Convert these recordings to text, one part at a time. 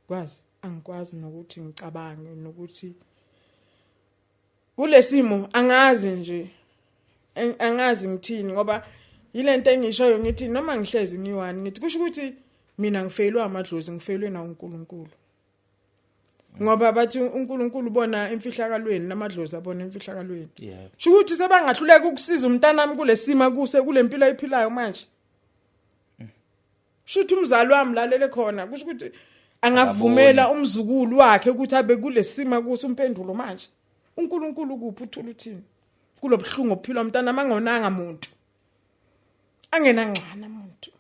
Kwazi angikwazi nokuthi ngicabange nokuthi kulesimo angazi nje angazi ngithini, ngoba yilento engishoyo ngithi noma ngihlezi ngiwani ngithi kusho ukuthi mina ngifeyilwe amadlozi, ngifeyilwe na uNkulunkulu, ngoba bathi uNkulunkulu ubona emfihlakalweni namadlozi abona emfihlakalweni. Sho ukuthi sebangahluleka ukusiza umntanami kulesimo kuse kulempilo ayiphilayo manje. Shuthi umzali wami lalele khona, kusho ukuthi angavumela umzukulu wakhe ukuthi abe kulesimo kuso uMpendulo manje. uNkulunkulu kuphi, uthula uthini kulobuhlungu obuphilwa umntana mangonanga muntu, angenangxana muntu.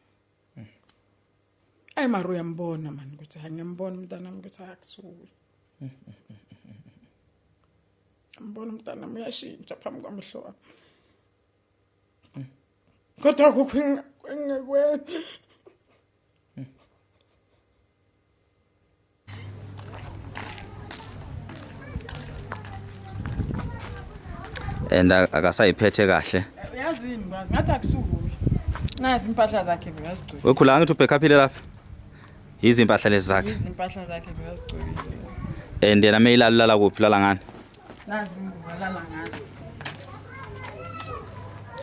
Ayi mara uyambona mani ukuthi hayi ngiyambona umntana ukuthi akusuki. Ngiyambona umntana uyashintsha phambi kwamehlo wami. Kodwa akukho engingakwenza. And akasayiphethe kahle. Uyazini bazi ngathi akusukuyi. Nazi impahla zakhe bekazigcokile. Wekhula angithi ubhekhaphile lapha. Yizimpahla lezi zakhe. Izimpahla zakhe bekazigcokile. And yena meyilala ulala kuphi, ulala ngani? Nazi ingubo alala ngazo.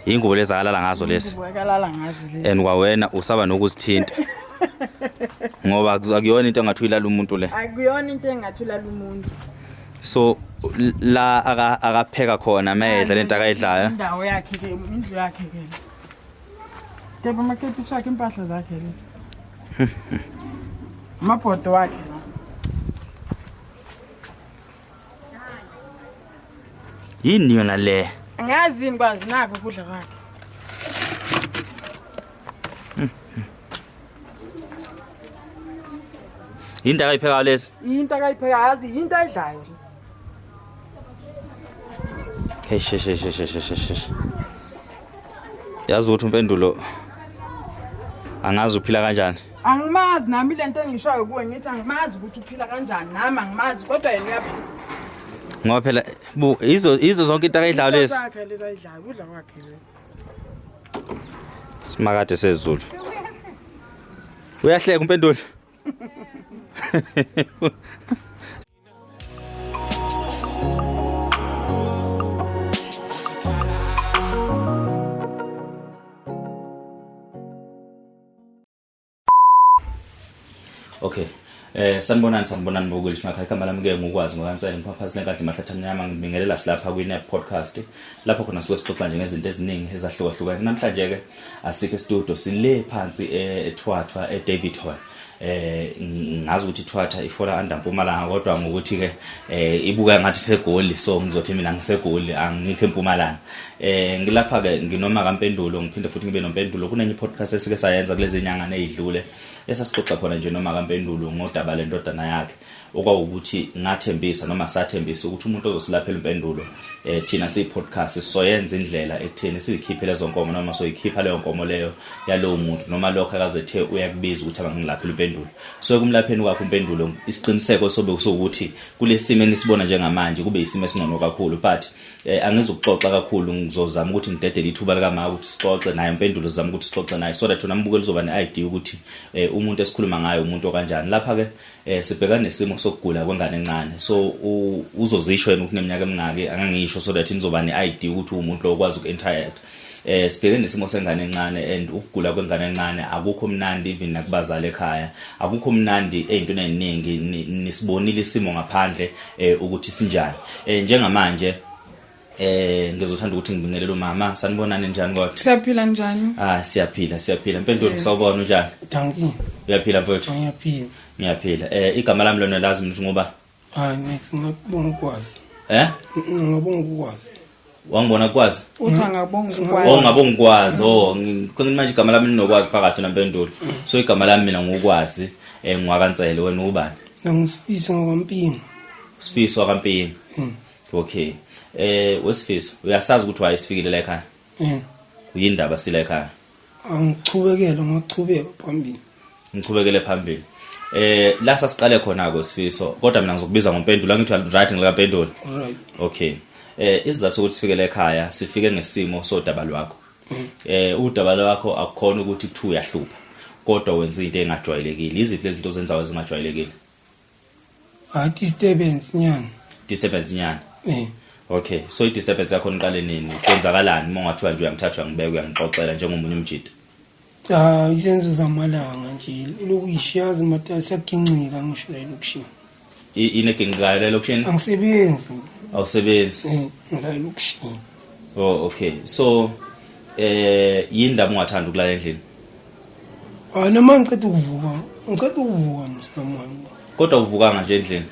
Ingubo lezi akalala ngazo lezi. Ingubo akalala ngazo lezi. And kwawena usaba nokuzithinta. Ngoba akuyona into engathi uyilala umuntu le. Akuyona into engathi ulala umuntu. So la akapheka khona mayedla lento akayidlayo. Indawo yakhe ke, indlu yakhe ke. Kepha amakepisi wakhe, impahla zakhe lezi. Amabhodo wakhe la. Yini yona le? Angazi yini kwazi nakho ukudla kwakhe. Yinto akayiphekayo lezi? Into akayiphekayo, yazi into ayidlayo le. Hey she she she she she she she. Yazi ukuthi uMpendulo angazi uphila kanjani. Angimazi nami lento engishoyo kuwe, ngithi angimazi ukuthi uphila kanjani, nami angimazi, kodwa yena uyaphila. Ngoba phela bu izo zonke into akayidlayo lezi. Zakhe lezi ayidlayo, kudla kwakhe le. Simakade sezulu. Uyahleka uMpendulo. Okay. Sanibonani sanibonani bokuli simakhaya, igama lami ke ngukwazi ngokaNsele, ngiphaphathi lenkadla mahlathi amnyama, ngibingelela silapha kwi-Net Podcast lapho khona suke sixoxa nje ngezinto eziningi ezahlukahlukene. Namhlanje ke asikho e-studio, sile phansi eThwathwa eDaveyton. Ngazi ukuthi iThwathwa ifola under Mpumalanga, kodwa ngokuthi ke ibuka ngathi seGoli, so ngizothi mina ngiseGoli, angikho eMpumalanga. Ngilapha ke nginoma kaMpendulo, ngiphinde futhi ngibe noMpendulo kunenye podcast esike sayenza kulezi nyanga ezidlule esasixoxa khona nje noma kaMpendulo ngodaba lendodana yakhe, okwawukuthi ngathembisa noma sathembisa ukuthi umuntu ozosilaphela uMpendulo, thina siyi-podcast sisoyenza indlela ekutheni siyikhiphe lezo nkomo noma soyikhipha leyo nkomo leyo yalowo muntu noma lokho akazethe uyakubiza ukuthi abangilaphela uMpendulo. So ekumlapheni kwakhe uMpendulo isiqiniseko sobe kusukuthi kulesimo enisibona njengamanje kube isimo esingcono kakhulu, but angizukuxoxa kakhulu, ngizozama ukuthi ngidedele ithuba likamama ukuthi sixoxe naye uMpendulo, sizama ukuthi sixoxe naye so that wena mbukeli uzoba ne-idea ukuthi umuntu esikhuluma ngayo umuntu okanjani. Lapha ke sibhekana nesimo sokugula kwengane encane, so uzozisho yena ukuthi neminyaka emingaki, angangisho so that nizoba ne-idea ukuthi umuntu lo okwazi uku-interact. Sibhekene nesimo sengane encane, and ukugula kwengane encane akukho mnandi even nakubazali ekhaya, akukho mnandi ey'ntweni ey'ningi. Nisibonile isimo ngaphandle ukuthi sinjani. Njengamanje ngizothanda ukuthi ngibingelele umama. Sanibonani, njani kodwa? Siyaphila, njani? Ah, siyaphila, siyaphila. Mpendulo, sawubona, unjani? Dankie. Uyaphila mfowethu? Ngiyaphila. Ngiyaphila. Igama lami lona lazi mina ngoba Hayi next ngiyabonga ukwazi. Eh? Ngiyabonga ukwazi. Wangibona ukwazi? Uthi angabonga ukwazi. Oh, ngabonga ukwazi. Oh, manje igama lami linokwazi phakathi naMpendulo. So igama lami mina ngukwazi, ngwakaNsele, wena ubani? Ngangisifiso ngakwaMpinga. Sifiso wakwaMpinga. Okay. Wesifiso, uyasazi ukuthi wayesifikile la ekhaya? Uyindaba sila ekhaya? Angichubekele, ngachubeka phambili. Ngichubekele phambili. La sasiqale khona ke Sifiso, kodwa mina ngizokubiza ngoMpendulo, angithi right ngikaMpendulo. Right. Okay. Isizathu sokuthi sifikele ekhaya, sifike ngesimo sodaba lwakho. Udaba lwakho akukhona ukuthi kuthiwa uyahlupha, kodwa wenza into engajwayelekile. Iziphi lezi zinto ozenzayo ezingajwayelekile? Hayi, disturbance nyana. Disturbance nyana. Eh. Okay, so i-disturbance yakho niqale nini? Kwenzakalani uma ungathiwa nje uyangithatha uyangibeka uyangixoxela njengomunye umjita? Cha, izenzo zamalanga nje lokhu ishiyazi mata siyagincika ngisho la elokishini. Ineginqikayo la elokishini? Angisebenzi. Awusebenzi? Eh, ngila elokishini. Oh, okay. So yini ndaba ungathanda ukulala endlini? Hayi, noma ngiceda ukuvuka, ngiceda ukuvuka mstamani. Kodwa uvukanga nje endlini.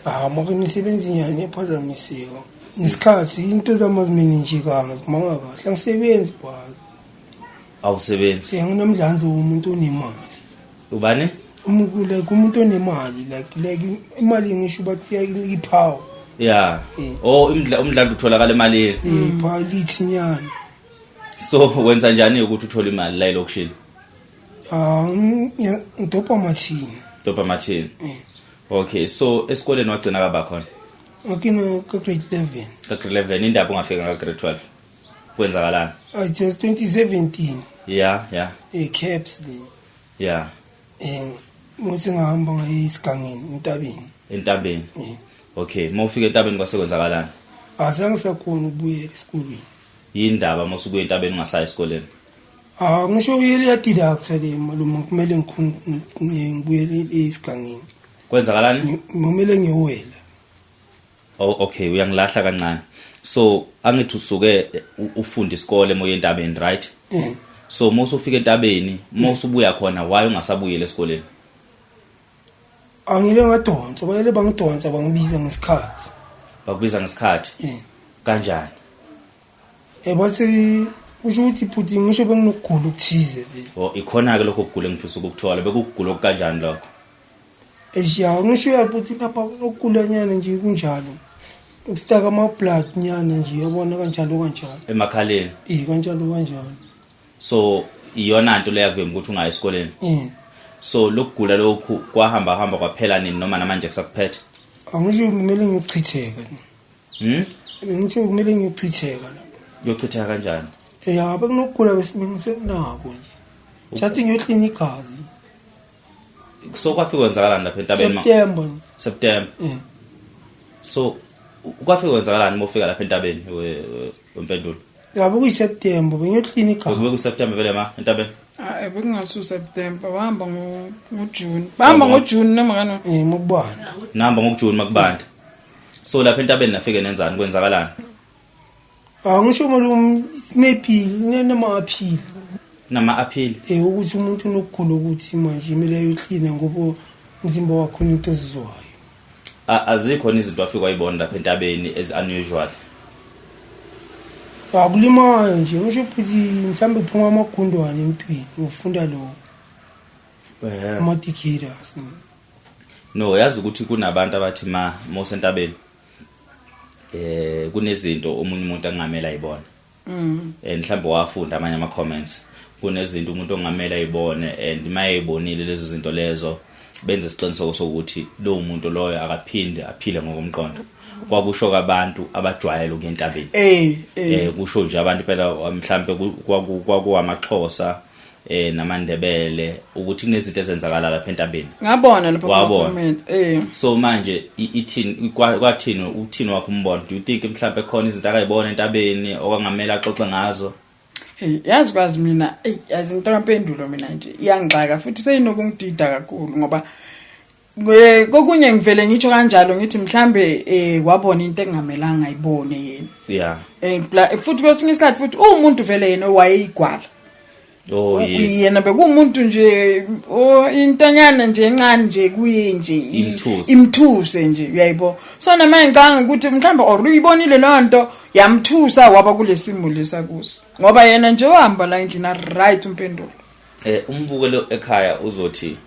Ah, maka imisebenzi nyana iyaphazamiseka. Nesikhathi into zami azimenenjekanga zimanga kahle. Angisebenzi bhazi. Awusebenzi. Siyanginomdlandla womuntu onemali. Ubani? Umuntu like umuntu onemali like imali ngisho bathi ipower. Yeah. Oh, umdlandla utholakala emalini. Eh, power lithi nyana. So wenza njani ukuthi uthole imali la elokishini? Ah, ngidobha amathini. Dobha amathini. Eh. Okay, so esikoleni wagcina kaba khona. Ngakina ka grade 11. Ka grade 11, indaba ungafika ka grade 12. Kwenzakalani? Ah, it was 2017. Yeah. Eh, caps le. Yeah. Eh, ngose ngahamba ngaye esigangeni entabeni. Entabeni. Eh. Okay, mawufika entabeni kwase kwenzakalani? Azange sakhona ukubuyela esikolweni. Yindaba mawusukuya entabeni ungasayi esikoleni? Ah, ngisho uyele ya deductor le malume, kumele ngibuyele esigangeni. Kwenzakalani? Kumele ngiyowela. Oh, okay, uyangilahla kancane. So angithi usuke ufunda isikole moya entabeni, right? Eh. So mawusufika entabeni, mawusubuya khona, why ungasabuyeli esikoleni? Angile ngadonsa, bayele bangidonsa bangibiza ngesikhathi. Bakubiza ngesikhathi? Eh. Kanjani? Eh, base kusho ukuthi bhuti ngisho benginokugula okuthize vele. Oh, ikhona ke lokho kugula engifisa ukukuthola. Bekugula okukanjani lokho? Eshiya ngisho uyabhuti lapha okugula nyana nje kunjalo. Ukustaka ama blood nyana nje yabona kanjalo kanjalo. Emakhaleni. Eh, kanjalo kanjalo. So iyona nto leya kuvimba ukuthi ungayi esikoleni. Eh. So lokugula lokhu kwahamba hamba kwaphela nini noma namanje kusakuphethe? Angisho kumele ngiyochitheka. Ngisho kumele ngiyochitheka lapha. Uyochitheka kanjani? Eh, abekunokugula besingisenako nje. Just ngiyoklina igazi. So kwafika kwenzakalani lapha entabeni? September. September. Eh. So kwafika kwenzakalani uma ufika lapha entabeni wempendulo? Yabo kuyi September bengiyoklina igazi. Bekube ku September vele ma entabeni? Ah, bekungasu September, wahamba ngoJune. Bahamba ngoJune noma kano? Eh, mokubanda. Nahamba ngoJune makubanda. So lapha entabeni nafike nenzani, kwenzakalani? Ah, ngisho malume sinepili nama appeal. Nama appeal. Eh, ukuthi umuntu unokugula ukuthi manje kumele ayoklina ngoba umzimba wakhe unento ezizwayo. Azikhona izinto afika wayibona lapha entabeni as unusual. Akulimayo nje ngisho ukuthi mhlambe kuphuma amagundwane emntwini ufunda lo. Eh. Ama decaders. No, yazi ukuthi kunabantu abathi ma mosentabeni kunezinto omunye umuntu angamela ayibone. Mhlawumbe wafunda amanye ama comments. Kunezinto umuntu ongamela ayibone and mayebonile lezo zinto lezo benze isiqiniseko sokuthi lo muntu loyo akaphinde aphile ngokomqondo. Kwakusho kwabantu abajwayele ukuya entabeni. Kusho nje abantu phela mhlambe kwakuwamaXhosa namaNdebele ukuthi kunezinto ezenzakala lapha entabeni. Ngabona lapha kuma comment. So manje ithini kwathini uthini wakho umbono? Do you think mhlambe khona izinto akayibona entabeni okangamela axoxe ngazo? Hey, yazi kwazi mina, yazi into kampendulo mina nje iyangixaka futhi seyinokungidida kakhulu ngoba kokunye ngivele ngitsho kanjalo ngithi mhlambe wabona into engamelanga ayibone yena. Yeah. Futhi kwesinye isikhathi futhi umuntu vele yena wayeyigwala. Oh yes. Yena bekuwumuntu nje intonyana nje encane nje kuye nje imthuse nje uyayibo. So nama ngicanga ukuthi mhlambe or uyibonile leyo nto yamthusa waba kulesimo lesa kuso. Ngoba yena nje wahamba la endlini right umpendulo. Umbukelo ekhaya uzothi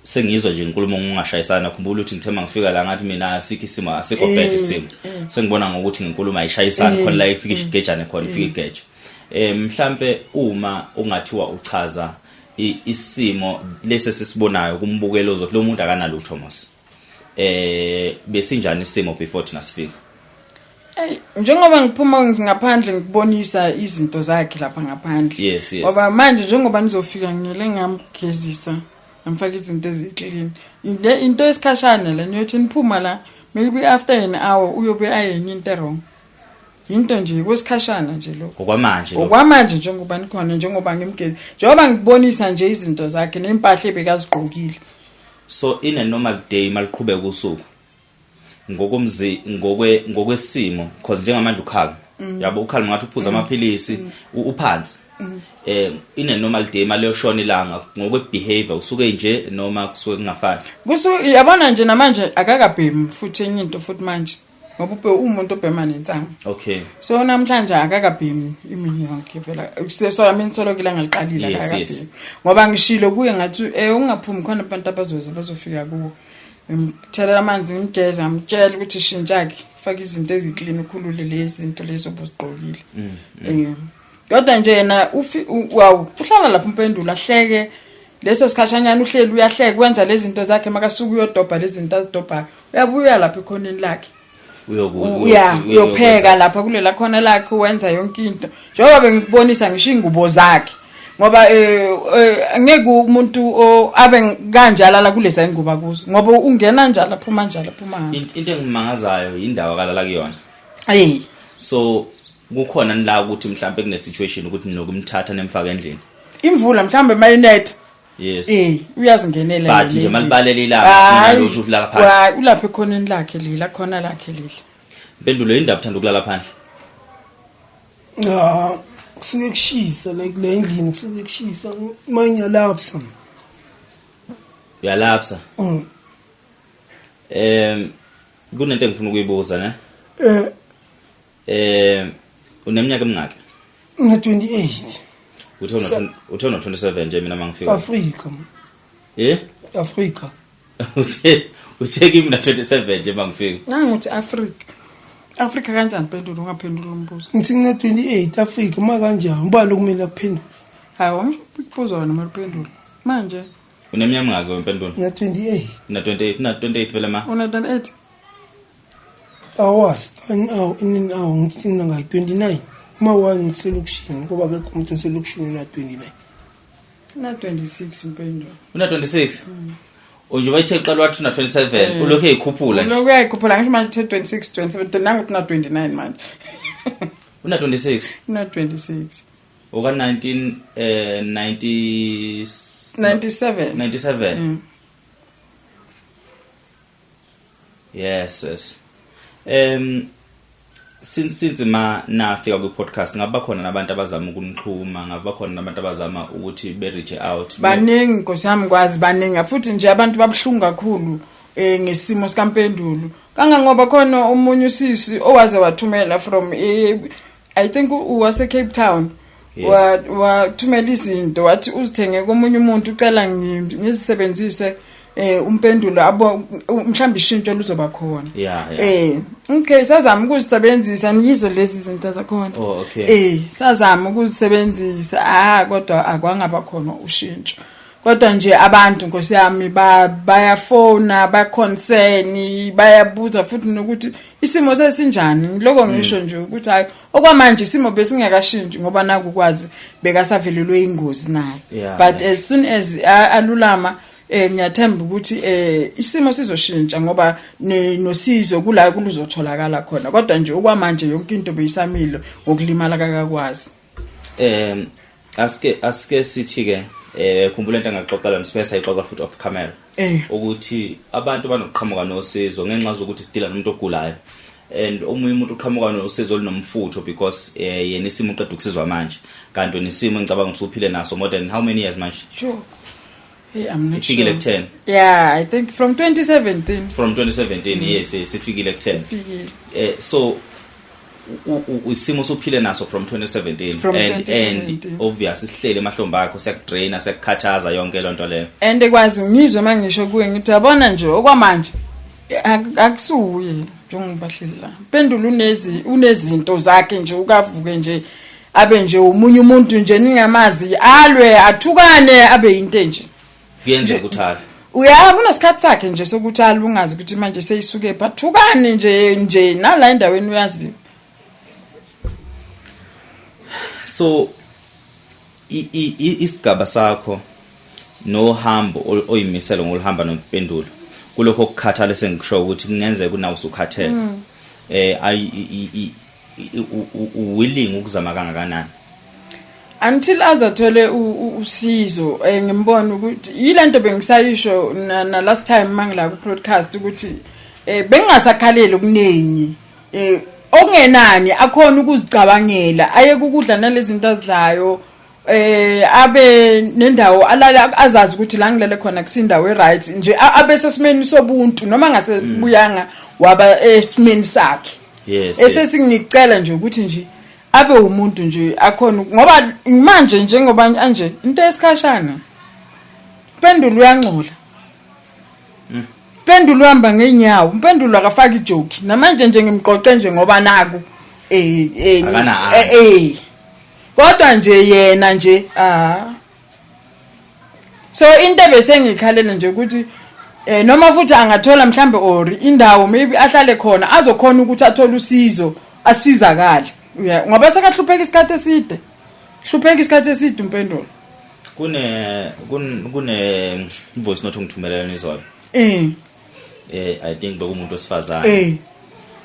sengizwa nje inkulumo ngingashayisana. Khumbula ukuthi ngithe mangifika la ngathi mina asikho isimo, asikho bad isimo. Sengibona ngokuthi ngenkulumo ayishayisani khona la ifika igejane khona ifika igeje. Mhlambe uma ungathiwa uchaza isimo lesi sisibonayo kumbukelo ozothi lo muntu akanalutho mos. Besinjani isimo before thina sifika? Hey, njengoba ngiphuma ngaphandle ngikubonisa izinto zakhe lapha ngaphandle. Yes, yes. Ngoba manje njengoba nizofika ngile ngamgezisa. Ngimfaka izinto ezi-clean. Into esikhashana le niyothi niphuma la, maybe after an hour uyobe ayenye into wrong. Into nje kwesikhashana nje lokho. Ngokwamanje lokho. Okwamanje njengoba nikhona, njengoba ngimgezi, njengoba ngikubonisa nje izinto zakhe nempahla ebekazigqokile. So in a normal day, maliqhubeka usuku ngokomzi, ngokwesimo, because njengamanje ukhala, yabo, ukhala ngathi uphuza amaphilisi, uphansi. In a normal day, mali yoshona ilanga, ngokwe behavior usuke nje noma kusuke kungafani? Kusu yabona nje namanje akakabhemi futhi enye into futhi manje, ngoba ube umuntu obhema nensangu. So namhlanje akakabhemi imini yonke vela. So I mean, solo ilanga liqalile, akakabhemi. Ngoba ngishilo kuye ngathi ungaphumi, khona abantu abazoza bazofika kuwo. Ngimthelela amanzi, ngimgeza, ngimtshela ukuthi shintsha ke, faka izinto ezi-clean, ukhulule lezi zinto lezo obuzigqokile. Kodwa nje yena wow, uhlala lapho uMpendulo ahleke leso sikhashanyana, uhleli uyahleka, wenza lezi zinto zakhe, makasuka uyodobha lezi zinto azidobhayo, uyabuya lapha ekhoneni lakhe. Uya uyopheka lapha kulela khona lakhe, wenza yonke into njengoba bengikubonisa, ngisho ingubo zakhe, ngoba ngeke umuntu abe kanjalo la kuleza ingubo kuzo, ngoba ungena njalo, aphuma njalo, aphuma. Into engimangazayo indawo akalala kuyona. Hey. So kukhona la ukuthi mhlambe kune situation ukuthi nokumthatha nemfaka endlini? Imvula mhlambe mayinetha. Uyazingenela. But yena nje endlini. malibalela ilanga, Hayi, kunalutho ukulala phandle. Ulapha ekhoneni lakhe lila, khona lakhe lila. Impendulo, indaba uthanda ukulala phandle? Ah, kusuke kushisa like la endlini, kusuke kushisa mangiyalapsa. Uyalapsa? Mm. Kunento engifuna ukuyibuza, ne? Eh. Uneminyaka emingaki? Ngina 28. Uthe una 27 nje mina mangifika. Africa. Eh? Africa. Uthe kimi na 27 nje mangifika. Nanguthi Africa. Africa kanjani, Mpendulo, ungaphendula umbuzo? Ngithi ngina 28 Africa, ma kanjani? Ubani okumele aphendule? Hayi, wangisho ukubuza wena maliphendula. Manje Uneminyaka emingaki wempendulo? Ngina 28. Una 28, una 28 vele ma. Una 28. Awas, an aw in aw, ngithi mina ngayi 29. Uma wani ngiselokishini, ngoba akekho umuntu oselokishini una 29. Una 26, Mpendulo. Una 26. Unje bayithe qala wathi una 27, ulokhu eyikhuphula nje. Ulokhu uyayikhuphula, ngisho manje uthe 26, 27, nangu una 29 manje. Una 26. Una 26. Oka 19 90 97. 97. Yes. Since ma nafika ku podcast, ngaba khona nabantu abazama ukunixhuma, ngaba khona nabantu abazama ukuthi be reach out? Baningi, Nkosi yami, kwazi baningi, futhi nje abantu babuhlungu kakhulu ngesimo sikaMpendulo, kangangoba khona omunye usisi owaze wathumela from I think wase Cape Town. Wathumela izinto, wathi uzithenge komunye umuntu, ucela ngizisebenzise uMpendulo abo mhlawumbe ishintsho luzoba khona. Okay, sazama ukuzisebenzisa, niyizo lezi zinto zakhona. Oh, okay. Sazama ukuzisebenzisa, kodwa akwangaba khona ushintsho. Kodwa nje abantu, Nkosi yami, bayafona, ba-concern, bayabuza futhi nokuthi isimo sesinjani. Lokho ngisho nje ukuthi hayi, okwamanje isimo besingakashintshi, ngoba naku kwazi bekasavelelwe ingozi naye. But as soon as alulama, ngiyathemba ukuthi isimo sizoshintsha, ngoba nosizo kula kuluzotholakala khona. Kodwa nje okwamanje yonke into beyisamile ngokulimala kakakwazi. Asike sithi ke, khumbula into engaxoxela nisiphe, sayixoxa futhi off camera, ukuthi abantu banokuqhamuka nosizo ngenxa zokuthi sidila nomuntu ogulayo, and omunye umuntu uqhamuka nosizo olunomfutho because yena isimo uqeda ukusizwa manje, kanti wena isimo ngicabanga ukuthi uphile naso more than how many years manje? Sure. Hey, I'm not Ifikile sure. ku-10. Yeah, I think from 2017. From 2017, yes, sifikile ku-10. Ifikile. So isimo sophile naso from 2017 From and 2017. obvious sihlele emahlombe akho, siyakudraina, siyakukhathaza yonke lonto leyo. And kwazi ngizwe mangisho kuye, ngithi yabona nje okwamanje akusuye njengoba hleli la. Mpendulo unezinto zakhe nje, ukavuke nje abe nje umunye umuntu nje ningamazi, alwe, athukane, abe into nje. Kuyenzeka ukuthi alwe? Uya kunesikhathi sakhe nje sokuthi alwe, ungazi ukuthi manje seyisuke phathukane nje nala endaweni uyazi. So isigaba sakho Nohambo oyimisela ngoluhamba noMpendulo kulokho okukhathala esengikusho ukuthi kungenzeka unawo usukhathele, willing ukuzama kangakanani? Until azathole usizo, ngimbona ukuthi yilento bengisayisho na last time mangila ku broadcast ukuthi bengingasakhaleli okuningi, okungenani akhona ukuzicabangela, aye ukudla nalezi zinto azidlayo, abe nendawo alala, azazi ukuthi la ngilele khona kusindawo e-right nje, abe sesimeni sobuntu noma ngasebuyanga waba esimeni sakhe. Esesingicela nje ukuthi nje abe umuntu nje akhona, ngoba manje njengoba anje into esikhashana, Mpendulo uyangcola, Mpendulo uhamba ngenyawo, Mpendulo akafaki ijoki namanje nje ngimqoqe nje ngoba naku Akana. Kodwa nje yena nje, so into bese ngikhalela nje ukuthi noma futhi angathola mhlambe or indawo maybe ahlale khona, azokhona ukuthi athole usizo, asizakale. Ngoba sekahlupheka isikhathi eside, hlupheka isikhathi eside uMpendulo. Kune voice note ongithumelela izolo. I think bekumuntu wesifazane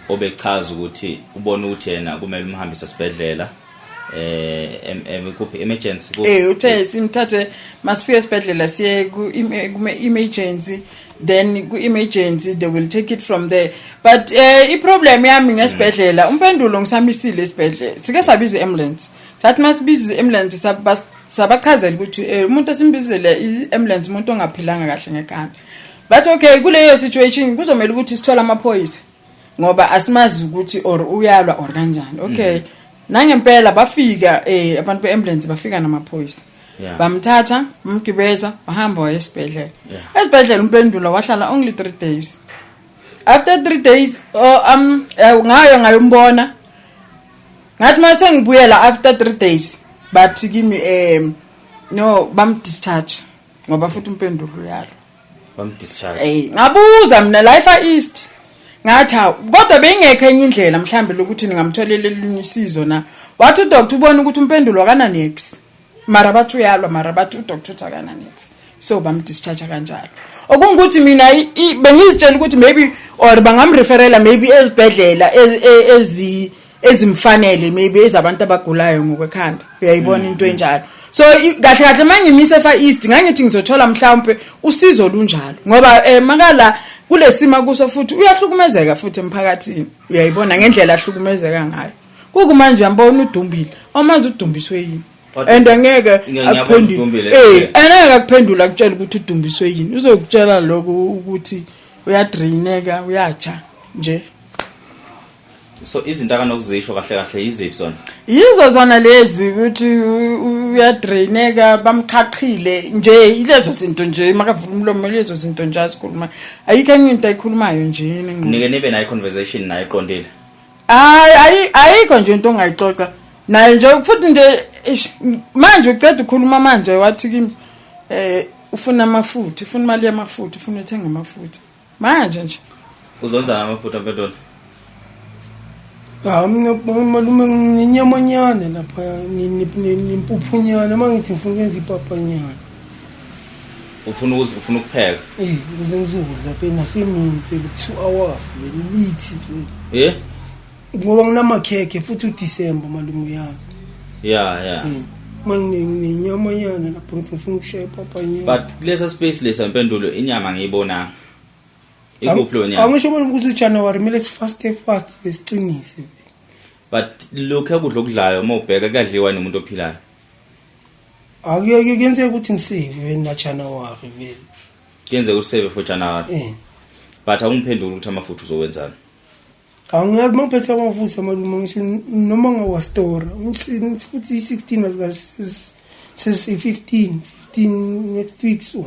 obechaza ukuthi ubona ukuthi yena kumele umhambise esibhedlela, kuphi, emergency kuphi? Uthe simthathe masifike esibhedlela siye ku emergency, then ku emergency they will take it from there. But i-problem yami ngesibhedlela, uMpendulo ngisamisile esibhedlela. Sike sabiza i-ambulance, sathi masibiza i-ambulance sabachazela ukuthi umuntu esimbizele i-ambulance umuntu ongaphilanga kahle ngekhanda. Bathi okay, kuleyo situation kuzomela ukuthi sithole amaphoyisa ngoba asimazi ukuthi or uyalwa or kanjani. Okay, nangempela bafika abantu be-ambulance, bafika namaphoyisa. Bamthatha, bamgibeza, wahamba waya esibhedlela. Esibhedlela uMpendulo wahlala only 3 days. After 3 days, oh, ngayo ngayombona. Ngathi mase ngibuyela after 3 days, bathi kimi no, bamdischarge ngoba futhi uMpendulo uyalwa. Bamdischarge. Ngabuza mina la eFar East, ngathi hawu, kodwa bengekho enye indlela mhlambe lokuthi ningamtholela elinye usizo na? Wathi udoctor ubona ukuthi uMpendulo akana niks, mara bathi uyalwa, mara bathi udoctor uthi akana niks, so bamdischarge kanjalo. Okungukuthi mina bengizitshela ukuthi maybe or bangamreferela maybe ezibhedlela ezimfanele, maybe ezabantu abagulayo ngokwekhanda, uyayibona into enjalo. So kahle kahle mangimise eFar East ngangithi ngizothola mhlawumbe usizo lunjalo, ngoba makala kulesima kuso futhi uyahlukumezeka futhi emphakathini, uyayibona ngendlela ahlukumezeka ngayo. Kukumanje uyambona udumbile, awumazi udumbiswe yini. Kodwa And angeke Ngiyabona akuphendule. udumbile. And angeke akuphendula akutshela ukuthi udumbiswe yini, uzokutshela lokho ukuthi uyadraineka, uyacha nje. So izinto akanokuzisho kahle kahle yiziphi zona? Yizo zona lezi ukuthi uyadraineka, bamqhaqhile nje, ilezo zinto nje. Makavula umlomo, lezo zinto nje azikhuluma, ayikho enye into ayikhulumayo nje engqondo. Nike nibe nayo conversation naye eqondile? Hayi, ayikho nje into ongayixoxa naye nje futhi nje. Eish, manje uceda ukukhuluma manje wathi kimi ufuna amafutha, ufuna imali yamafutha, ufuna uthenga amafutha manje nje. Uzonza namafutha, Mpendulo? Ah, mina malume nginenyamanyana lapha, nempuphunyana, uma ngithi ngifuna ukwenza ipapanyana. Ufuna ukupheka? Ukuze ngizodla vele nasemini vele, 2 hours vele lithi vele. Ngoba nginamakhekhe futhi uDisemba, malume, uyazi. ya. Uma nginenyamanyana lapho ngithi ngifuna ukushaya ipapanyana. But kulesa space lesa, Mpendulo, inyama ngiyibonanga. Ikuphi leyo nyama? Angisho bona ukuthi uJanuary kumele sifaste fast besiqinise. But lokhu ekudla okudlayo, uma ubheka, kuyadliwa nomuntu ophilayo? Akuyeke kuyenzeka ukuthi ngisave vele na January vele. Kuyenzeka usave for January? Eh. But awungiphenduli ukuthi amafutha uzowenzani. Angeke uma ngiphethe amafutha, malume, ngisho noma ngawastora futhi i-16 azika sesi-15, 15 next week, so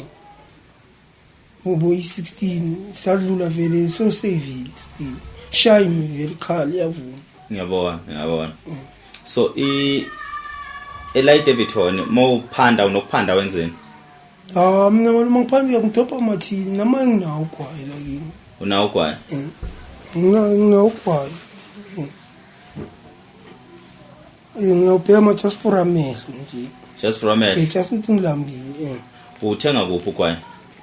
ngobo i-16 sadlula vele, so savile still shine vele khali iyavuma. Ngiyabona, ngiyabona. So i eLight Daveyton mawuphanda, unokuphanda wenzeni? Ah, mina malume ngiphandle ngidobha amathini nama nginawo ugwayi la kimi. Unawo ugwayi? Nginawo ugwayi. Ngiyawubhema just for amehlo nje. Just for amehlo? Just ukuthi ngilambile. Uthenga kuphi ugwayi?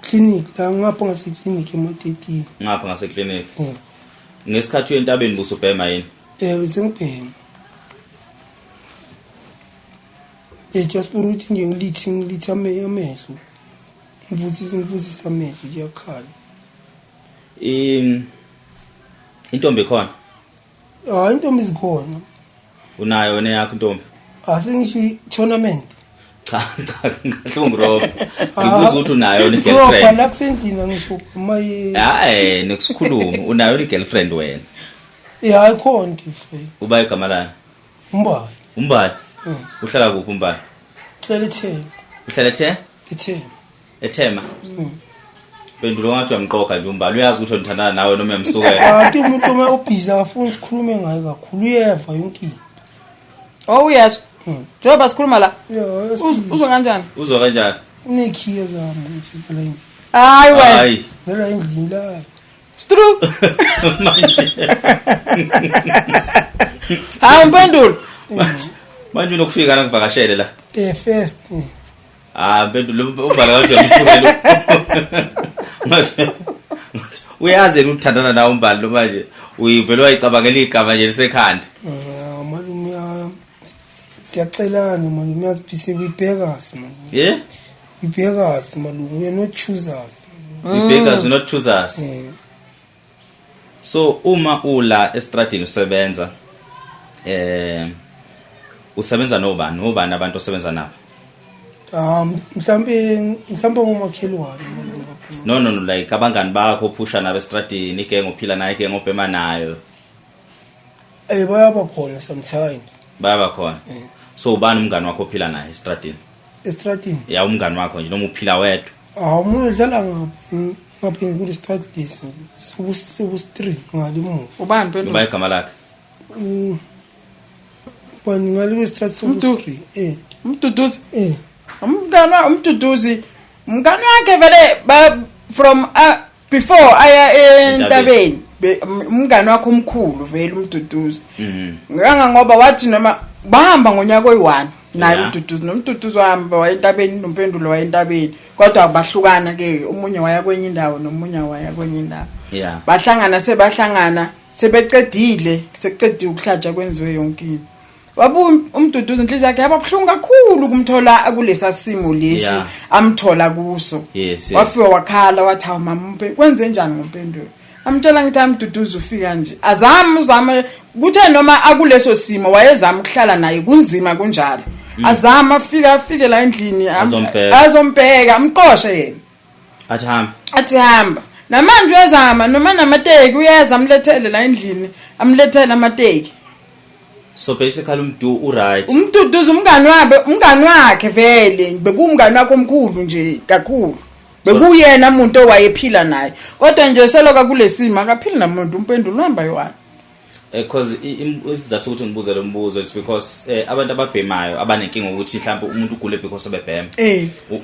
Clinic la ngapha ngase clinic ema-13. Ngapha ngase clinic. Eh. Ngesikhathi uye entabeni busubhema yini? Eh sengibhema. Eh just for ukuthi nje ngilithi ngilithi amehlo. Ngivuthise ngivuthise amehlo kuyakhala. Intombi khona? Hayi intombi zikhona. Unayo wena yakho intombi? Asengisho i-tournament. Cha cha ngahlungu Rob. Ngibuza ukuthi unayo ni girlfriend. La kusendlini angisho maye. Hayi nekusikhuluma unayo ni girlfriend wena. Eh hayi khona girlfriend. Uba igama layo? Umbali. Umbali? Uhlala kuphi umbali? Uhlala eThema. Uhlala eThema? eThema. Ethema. Pendulo ngathi uyamqoqa nje umbali uyazi ukuthi unithandana nawe noma uyamsukela. Cha umuntu uma ubhizi akafuni sikhulume ngaye kakhulu uyeva yonke into. Oh uyezwa. Njengoba sikhuluma la. Uzwa kanjani? Uzwa kanjani? Unekhiya zami ukuthi zala endlini. Hayi wena. Hayi. Zala endlini la. Stru. Manje. Hayi Mpendulo. Manje unokufika la ngivakashele la. Eh first. Ah Mpendulo umbali ngathi uyamsukela. Manje uyazi yena ukuthandana nawe umbali lo manje uyivele wayicabangela igama nje lisekhanda. Malume siyacelana malume yazi we beggars malume. Yeah? We beggars malume we are not choosers. We beggars we not choosers. Yeah. So uma ula estradini usebenza usebenza nobani nobani abantu osebenza nabo? Mhlambe ngomakhelwane. No like abangani bakho ophusha nabo estradini igenge ophila nayo igenge obhema nayo. Bayaba khona sometimes. Bayaba khona. So ubani umngani wakho ophila naye estradini? Estradini? Ya umngani wakho nje noma uphila wedwa. Umuntu udlala ngapha kule street lesi. Subu street ngale emuva. Ubani Mpendulo? Uba igama lakhe? Ubani ngale street subu street. Umduduzi. Umngani umduduzi. Umngani wakhe vele from before aya entabeni. Umngani wakhe omkhulu vele umduduzi. Nganga ngoba wathi noma bahamba ngonyaka oyi1 naye umduduzi nomduduzi wahamba wayentabeni noMpendulo wayentabeni kodwa bahlukana ke umunye waya kwenye indawo nomunye waya kwenye indawo. Bahlangana sebahlangana sebecedile sekucediwe ukuhlatsha kwenziwe yonke into. Wabu umduduzi inhliziyo yakhe yababhlungu kakhulu kumthola kulesa simo lesi amthola kuso. Wafika wakhala wathi hawu mama kwenze njani ngoMpendulo? Amtshela ngithi amduduzi ufika nje azama uzama kuthe noma akuleso simo wayezama ukuhlala naye kunzima kunjalo. Azama afike la endlini azombheka amqoshe yena athi hamba athi hamba. Namanje uyazama noma namateki uyeza amlethele la endlini amlethele amateki. So basically umdu uright. Umduduzi umngani wabe umngani wakhe vele bekumngani wakhe omkhulu nje kakhulu. Bekuyena umuntu owayephila naye. Kodwa nje seloka kulesimo akaphili namuntu uMpendulo uhamba yona. Because isizathu ukuthi ngibuze lo mbuzo it's because abantu ababhemayo abanenkinga ukuthi mhlawumbe umuntu ugule because obebhema.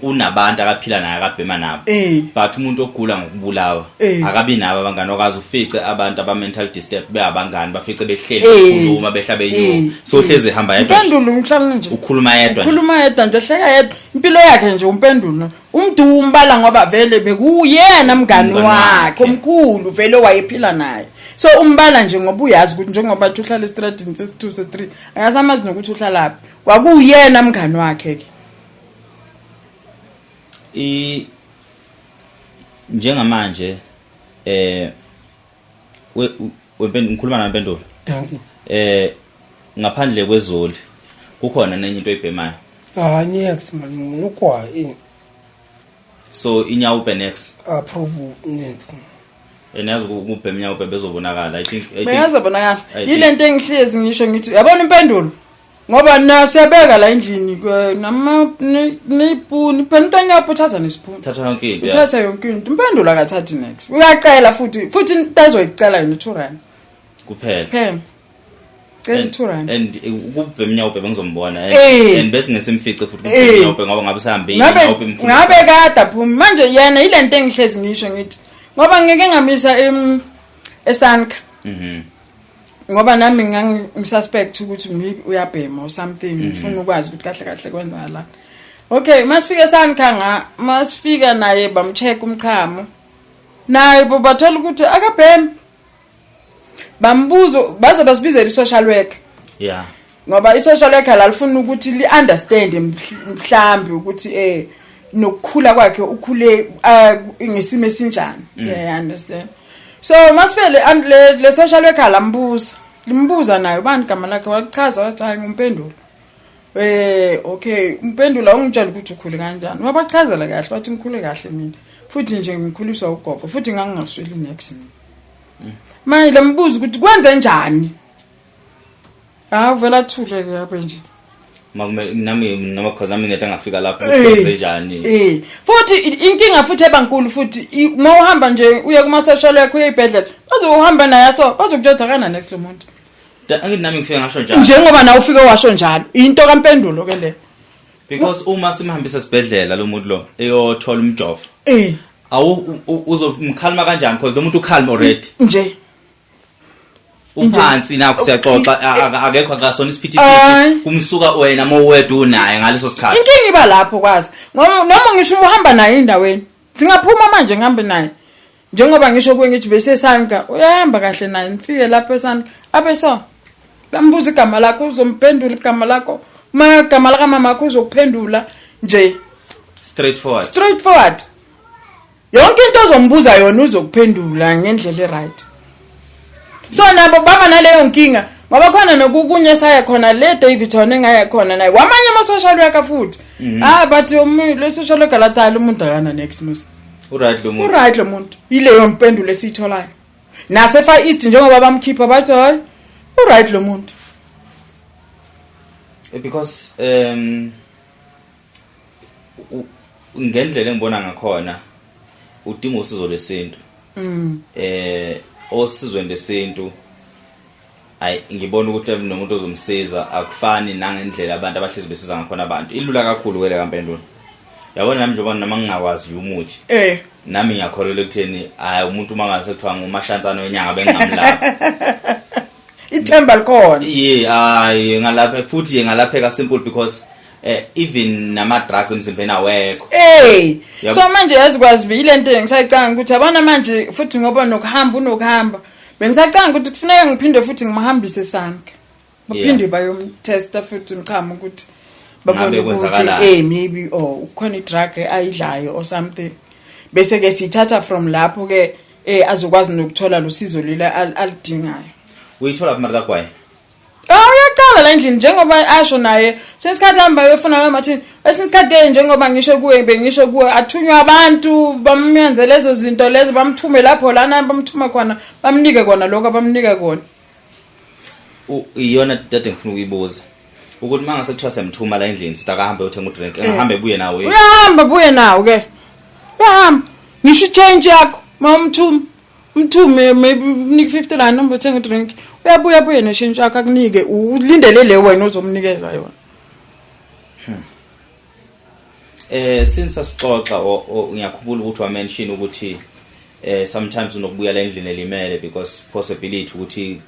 Unabantu akaphila naye akabhema nabo. But umuntu ogula ngokubulawa akabi nabo abangani okazi ufice abantu aba mental disturb beabangani bafice behleli bekhuluma behla benyuka. So hleze ehamba yedwa. Umpendulo umhlala nje. Ukhuluma yedwa. Ukhuluma yedwa nje hleka yedwa. Impilo yakhe nje uMpendulo. Umdu umbala ngoba vele bekuyena mngani wakhe omkhulu vele wayephila naye. So umbala nje ngoba uyazi ukuthi njengoba uthi uhlala estradini sesi2 se3 akasamazi nokuthi uhlala laphi. Kwakuyena mngani wakhe ke. Njengamanje ngikhuluma nawe Mpendulo. Thank you. Ngaphandle kwezoli kukhona nenye into oyibhemayo? Next man ngokwayi. So inyawupe next. Approve next. Enazi ukubhema inyawupe bezobonakala. I think Beyazobonakala. Yilento engihlezi ngisho ngithi yabona Impendulo ngoba nasiyabeka la endlini nama neyipuni phela into nyapho uthatha nesipuni. Thatha yonke into. Uthatha yonke into. Impendulo akathathi next. Uyacela futhi into azoyicela yena 2 rand. Kuphela. Kuphela. Cela 2 rand. And ukubhema inyawupe bengizombona and bese ngesimfice futhi ukubhema inyawupe ngoba ngabe sihambile inyawupe imfuna. Ngabe kade aphuma manje yena ilento engihlezi ngisho ngithi ngoba ngeke ngamisa eSanka. Ngoba nami ngangisuspect ukuthi maybe uyabhema or something ngifuna ukwazi ukuthi kahle kahle kwenzakala. Okay, masifika saNkhanga, masifika naye bamcheck umchamo. Naye bathola ukuthi akabhemi. Bambuzo baze basibizela i-social worker. Ngoba i-social worker lalifuna ukuthi li-understand mhlambi ukuthi nokukhula kwakhe ukhule ngesimo esinjani. Yeah, understand. So masifele le social worker lambuza. Limbuza naye ubani igama lakhe, wachaza wathi hayi ngumpendulo. Okay, umpendula ungitshela ukuthi ukhule kanjani. Wabachazela kahle wathi ngikhule kahle mina. Futhi nje ngikhuliswa ugogo futhi ngangingasweli next mina. Manje lembuza ukuthi kwenze njani? Ah, uvela thule ke lapha nje. Makumele nami noma cause nami ngeke ngafika lapho kwenze njani. Futhi inkinga futhi ebankulu futhi uma uhamba nje uye kuma social worker uye ibhedlela bazohamba naye so bazokutshela kana next lo muntu. Angithi nami ngifike ngasho njalo. Njengoba nawe ufike washo njalo into kaMpendulo ke le. Because uma simhambisa esibhedlela lo muntu lo eyothola umjovo. Awu uzomkhalima kanjani because lo muntu ukhalima already. Nje. Uphansi nakho siyaxoxa akekho akasona isiphithiphithi kumsuka wena mowedwa unaye ngaleso sikhathi. Inkinga iba lapho kwazi. Ngoba noma ngisho uhamba naye endaweni singaphuma manje ngihambe naye. Njengoba ngisho kuwe ngithi bese Sanka uyahamba kahle naye nifike lapho eSanka abe so bambuza igama lakho uzomphendula igama lakho uma igama laka mama wakho uzokuphendula nje straightforward yonke into ozombuza yona uzokuphendula ngendlela eright. So nabo baba naleyo nkinga ngoba khona nokukunye saya khona le Davidson engaya khona naye kwamanye ama social worker futhi but le social worker latala umuntu akana next mus uright lo muntu uright lo muntu ileyo mpendulo esiyitholayo nase Far East njengoba bamkhipha bathi hayi uright lo muntu because ngendlela engibona ngakhona udinga usizo lwesintu. Osizweni lesintu ay ngibona ukuthi nomuntu ozomsiza akufani nangendlela abantu abahlezi besiza ngakhona abantu. Ilula kakhulu kwele kaMpendulo. Yabona nami njengoba noma ngingakwazi umuthi. Nami ngiyakholelwa ekutheni hayi umuntu uma ngase kuthiwa ngumashansana wenyanga bengingamlapha. Ithemba likhona. Yeah, hayi ngalapha futhi ngalapheka simple because even nama drugs emzimbeni awekho. So manje yazi kwazi ile nto engisayicanga ukuthi abana manje futhi ngoba nokuhamba unokuhamba. Bengisacanga ukuthi kufuneka ngiphinde futhi ngimhambise Sanka. Baphinde bayomtesta futhi mchamo ukuthi babone ukuthi maybe or ukhona idrug ayidlayo or something. Bese ke sithatha from lapho ke azokwazi nokuthola lo sizo leli alidingayo. Uyithola kumari kaGwayi? Uyaqala la endlini njengoba asho naye. Sesikhathi hamba uyofuna kamathini. Esinye ke njengoba ngisho kuwe bengisho kuwe athunywa abantu bamyenze lezo zinto lezo bamthume lapho lana bamthuma khona bamnike kona lokho abamnike kona. Iyona dade ngifuna ukuyibuza ukuthi mangase kuthiwa semthuma la endlini sithi akahambe uyothenga udrink engahambe ebuye nawo yini? Uyahamba buye nawo ke. Uyahamba ngisho change yakho mawumthuma umthume maybe unike 50 rand noma uthenga udrink uyabuya buye neshintsho yakho akunike ulindele le wena ozomnikeza yona. Since asixoxa ngiyakhumbula ukuthi wa mention ukuthi sometimes unokubuya la endlini elimele because possibility ukuthi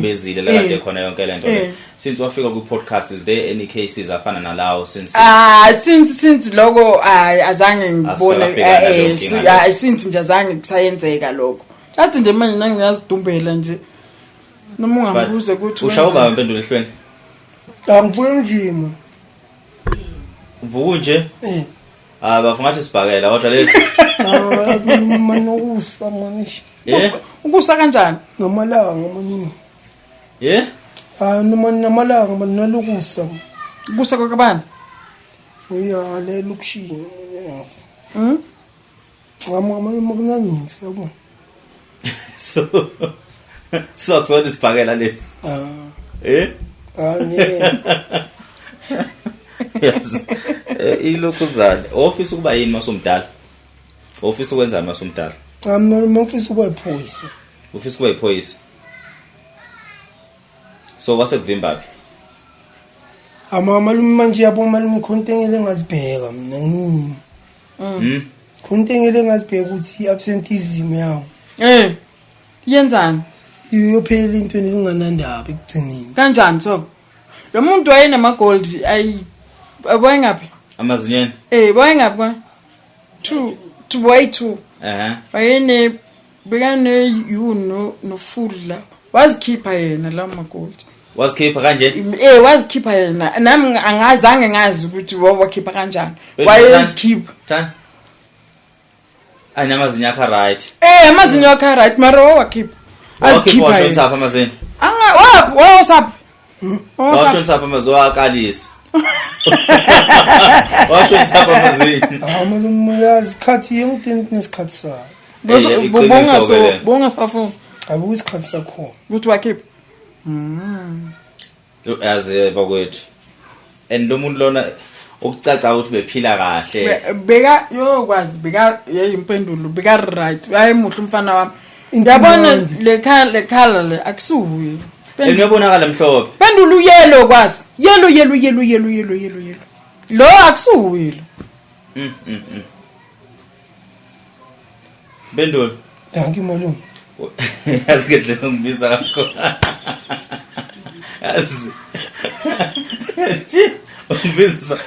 bezile la kade khona yonke lento le. Since wafika ku podcast is there any cases afana nalawo since since lokho azange ngibone since nje azange kusayenzeka lokho. Athi nje manje nangiyazidumbela nje noma ungambuza ukuthi ushawa baba impendulo ehlweni. Angivuke nje mina. Uvuka nje? Bafunga ngathi sibhakela kodwa lesi. Manokusa manje. Ukusa kanjani? Ngamalanga manje. Noma namalanga manje nalokusa. Ukusa kwakabani? Uya le lokushini. Ngama makunangi siyabona. So kusona isibhakela lesi. Yes. Ilokhuzana. Ofisa ukuba yini masomdala? Ofisa ukwenzani masomdala? Mina ngifisa ukuba iphoyisa. Ufisa ukuba iphoyisa. So wase kuvimba phi? Ama malume manje yabo malume khonto engazibheka mina. Khonto engazibheka ukuthi absenteeism yawo. Yenzani? Iyophela into enginganandaba ekugcineni. Kanjani so? Lo muntu wayenama gold ayi wayengaphi? Amazinyeni. Wayengaphi kwa 2 2 way 2. Wayene bekane you no full la. Wazikhipha yena la magold. Wazikhipha kanje? Wazikhipha yena. Nami angazange ngazi ukuthi wawakhipha kanjani. Wayezikhipha. Thani. Ayinamazinyo akho right. Amazinyo akho right mara wawakhipha. Azikhipha washonisa apha amazinyo. Anga waphi wawusaphi? Washonisa apha amazinyo wakalisa. Washonisa apha amazinyo. Malume uyazi isikhathi yonke nesikhathi sayo. Bonga so bonga safuna. Abuka isikhathi sakho. Ukuthi wakhipha. Yazi bakwethu. And lo muntu lona ukucaca ukuthi bephila kahle. Beka yokwazi beka yeyimpendulo beka right. Hayi muhle umfana wami. Yabona le khala le akusuye. Uyabonakala mhlophe. Pendulo yellow kwazi. Yellow yellow yellow yellow yellow yellow yellow. Lo akusuye lo. Bendulo. Thank you malume. Yazi ke le ngibiza kakho. Yazi. Umbiza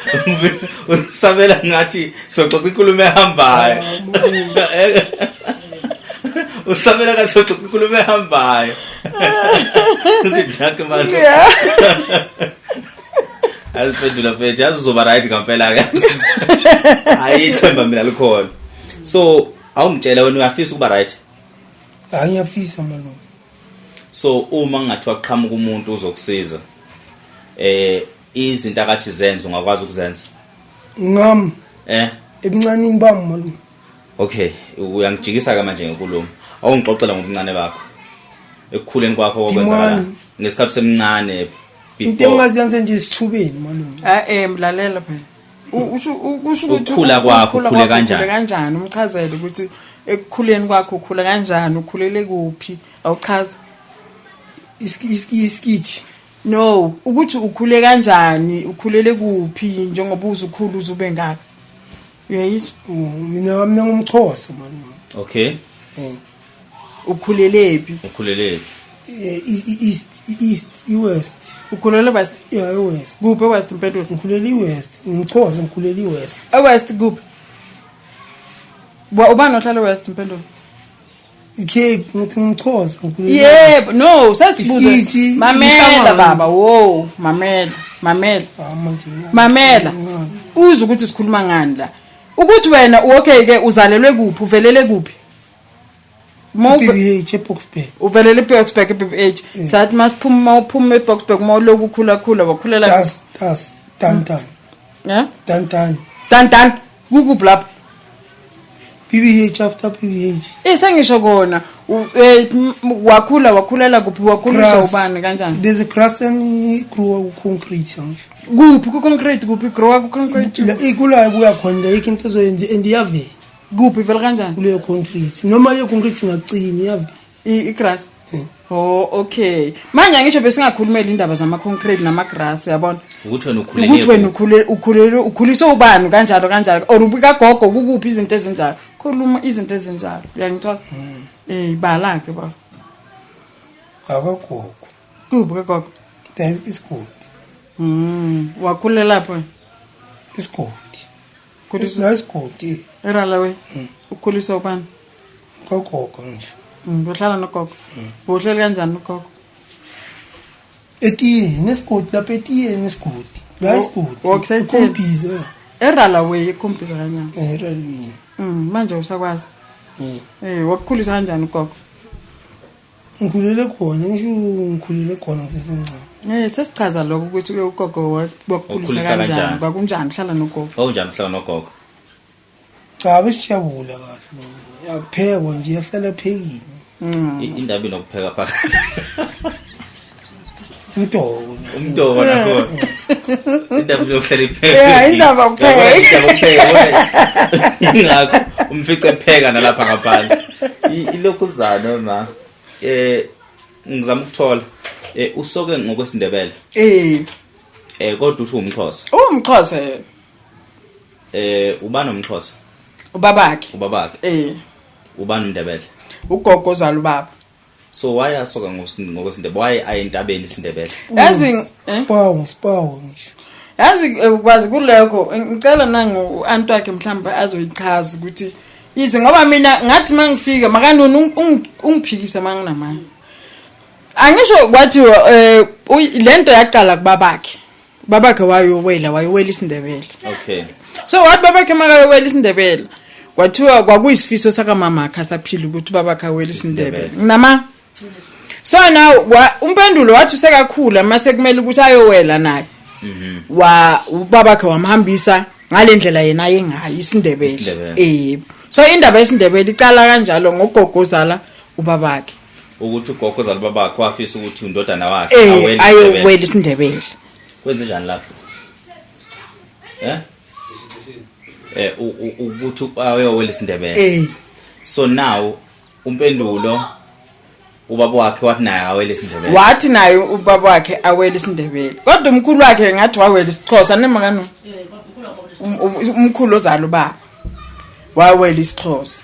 usabela ngathi soxoxa inkulumo ehambayo. Usabela ngathi soxoxa inkulumo ehambayo. Uthi manje. Aziphendula mfethu, yazi uzoba right ngempela ke. Hayi ithemba mina likhona. So awungitshela wena uyafisa ukuba right? Hayi ngiyafisa malume. So uma ngingathiwa qhamuka umuntu uzokusiza izinto akathi zenza ungakwazi ukuzenza? Ngam. Ebuncanini bami malume. Okay, uyangijikisa ke manje ngenkulumo. Awungixoxela ngobuncane bakho. Ekukhuleni kwakho okwenzakala ngesikhathi semncane before. Into engaziyenza nje isithubeni malume. Mlalela phela. Usho ukuthi ukukhula kwakho ukhule kanjani? Kanjani umchazele ukuthi ekukhuleni kwakho ukhula kanjani, ukhulele kuphi? Awuchaza. Iskithi. No, ukuthi ukhule kanjani, ukhulele kuphi njengoba uzukhulu uzube ngaka. Uyayizwa? Mina ngumXhosa malume. Okay. Ukhulele phi? Ukhulele phi? East, i-West. Ukhulele West? Yeah, i-West. Kuphi e-West impendulo? Ngikhulele i-West. NgumXhosa, ngikhulele i-West. E-West kuphi? Ubani ohlala e-West impendulo? I-Cape, ngithi ngumXhosa, ngikhulele. Yebo, no, sesibuze. Mamela baba, wo, mamela, mamela. Mamela. Uze ukuthi sikhuluma ngani la. Ukuthi wena okay ke uzalelwe kuphi, uvelele kuphi? BBH eBoksburg. Uvelele eBoksburg eBBH. Sathi masiphuma uphuma eBoksburg mawuloku ukhula khula wakhulela Das Tantan. Yeah? Tantan. Tantan. Kukuphi lapho? BBH after BBH. Sengisho kona wakhula wakhulela kuphi, wakhuliswa ubani kanjani? There's a grass and grow concrete angisho. Kuphi ku concrete, kuphi grow ku concrete? Ikula kuya khona le into ezoyenza and iyavela. Kuphi vele kanjani? Kuleyo concrete. Noma leyo concrete ingacini iyavela. I-grass. Oh okay. Manje ngisho besingakhulumela indaba zama concrete nama grass yabona. Ukuthi wena ukhulele. Ukuthi wena ukhulele ukhuliswe ubani kanjalo kanjalo or ubika gogo kukuphi izinto ezinjalo. Khuluma izinto ezinjalo. Uyangithola? Bala ke baba. Akagogo. Kuphi kagogo? Then isigodi. Wakhulela lapho? Isigodi. Khuliswa isigodi. Eralawe. Ukhuliswa ubani? Gogo ngisho. Uhlala nogogo. Uhleli kanjani ugogo? Etiyeni nesigodi lapha etiyeni nesigodi. La isigodi. Ukombiza. Eralawe ikombiza kanjani? Eralawe. Manje usakwazi. Wakukhulisa kanjani ugogo? Ngikhulele khona, ngisho ngikhulele khona ngisesemncane. Sesichaza lokho ukuthi ugogo wakukhulisa kanjani, kwakunjani uhlala nogogo? Kwakunjani uhlala nogogo? Cha, besijabula kahle. Yaphekwa nje, yahlala phekile. Indaba inokupheka phakathi. Umdoko nakho. Indaba yokuhlala ipheka. Yeah, indaba ukupheka. Indaba ukupheka. Ingakho umfice epheka nalapha ngaphandle. Ilokhuzana ma. Ngizama ukuthola usoke ngokwesiNdebele. Kodwa uthi umXhosa. Umxhosa yena. Ubani umXhosa? Ubabakhe. Ubabakhe. Ubani umNdebele? Ugogo ozala ubaba. So why asoka ngokwesiNdebele? Why ayentabeni isiNdebele? Yazi Sipawu ngisho. Yazi kwazi kulekho ngicela nangu u-anti wakhe mhlawumbe azoyichaza ukuthi ize ngoba mina ngathi mangifika makanoni ungiphikise manginamanga. Angisho kwathiwa lento yaqala kubabakhe. Babakhe wayowela isiNdebele. Okay. So wathi babakhe makayowela isiNdebele kwathiwa kwakuyisifiso sakamama akhe asaphila ukuthi ubabakhe awele isiNdebele. Nginama So now umpendulo wathi usekakhula mase kumele ukuthi ayowela naye. Wa ubabakhe wamhambisa ngalendlela yena ayengayo isiNdebele. Eh. So indaba yesiNdebele iqala kanjalo ngogogozala ubabakhe. Ukuthi ugogozala ubabakhe wafisa ukuthi undodana wakhe awele ayowela isiNdebele. Kwenze njani lapho? Eh? Ukuthi ayowela isiNdebele. Eh. So now umpendulo ubaba wakhe wathi naye awele isiNdebele. Wathi naye ubaba wakhe awele isiNdebele. Kodwa umkhulu wakhe ngathi wawela isiXhosa noma kanu. Umkhulu ozala ubaba wawela isiXhosa.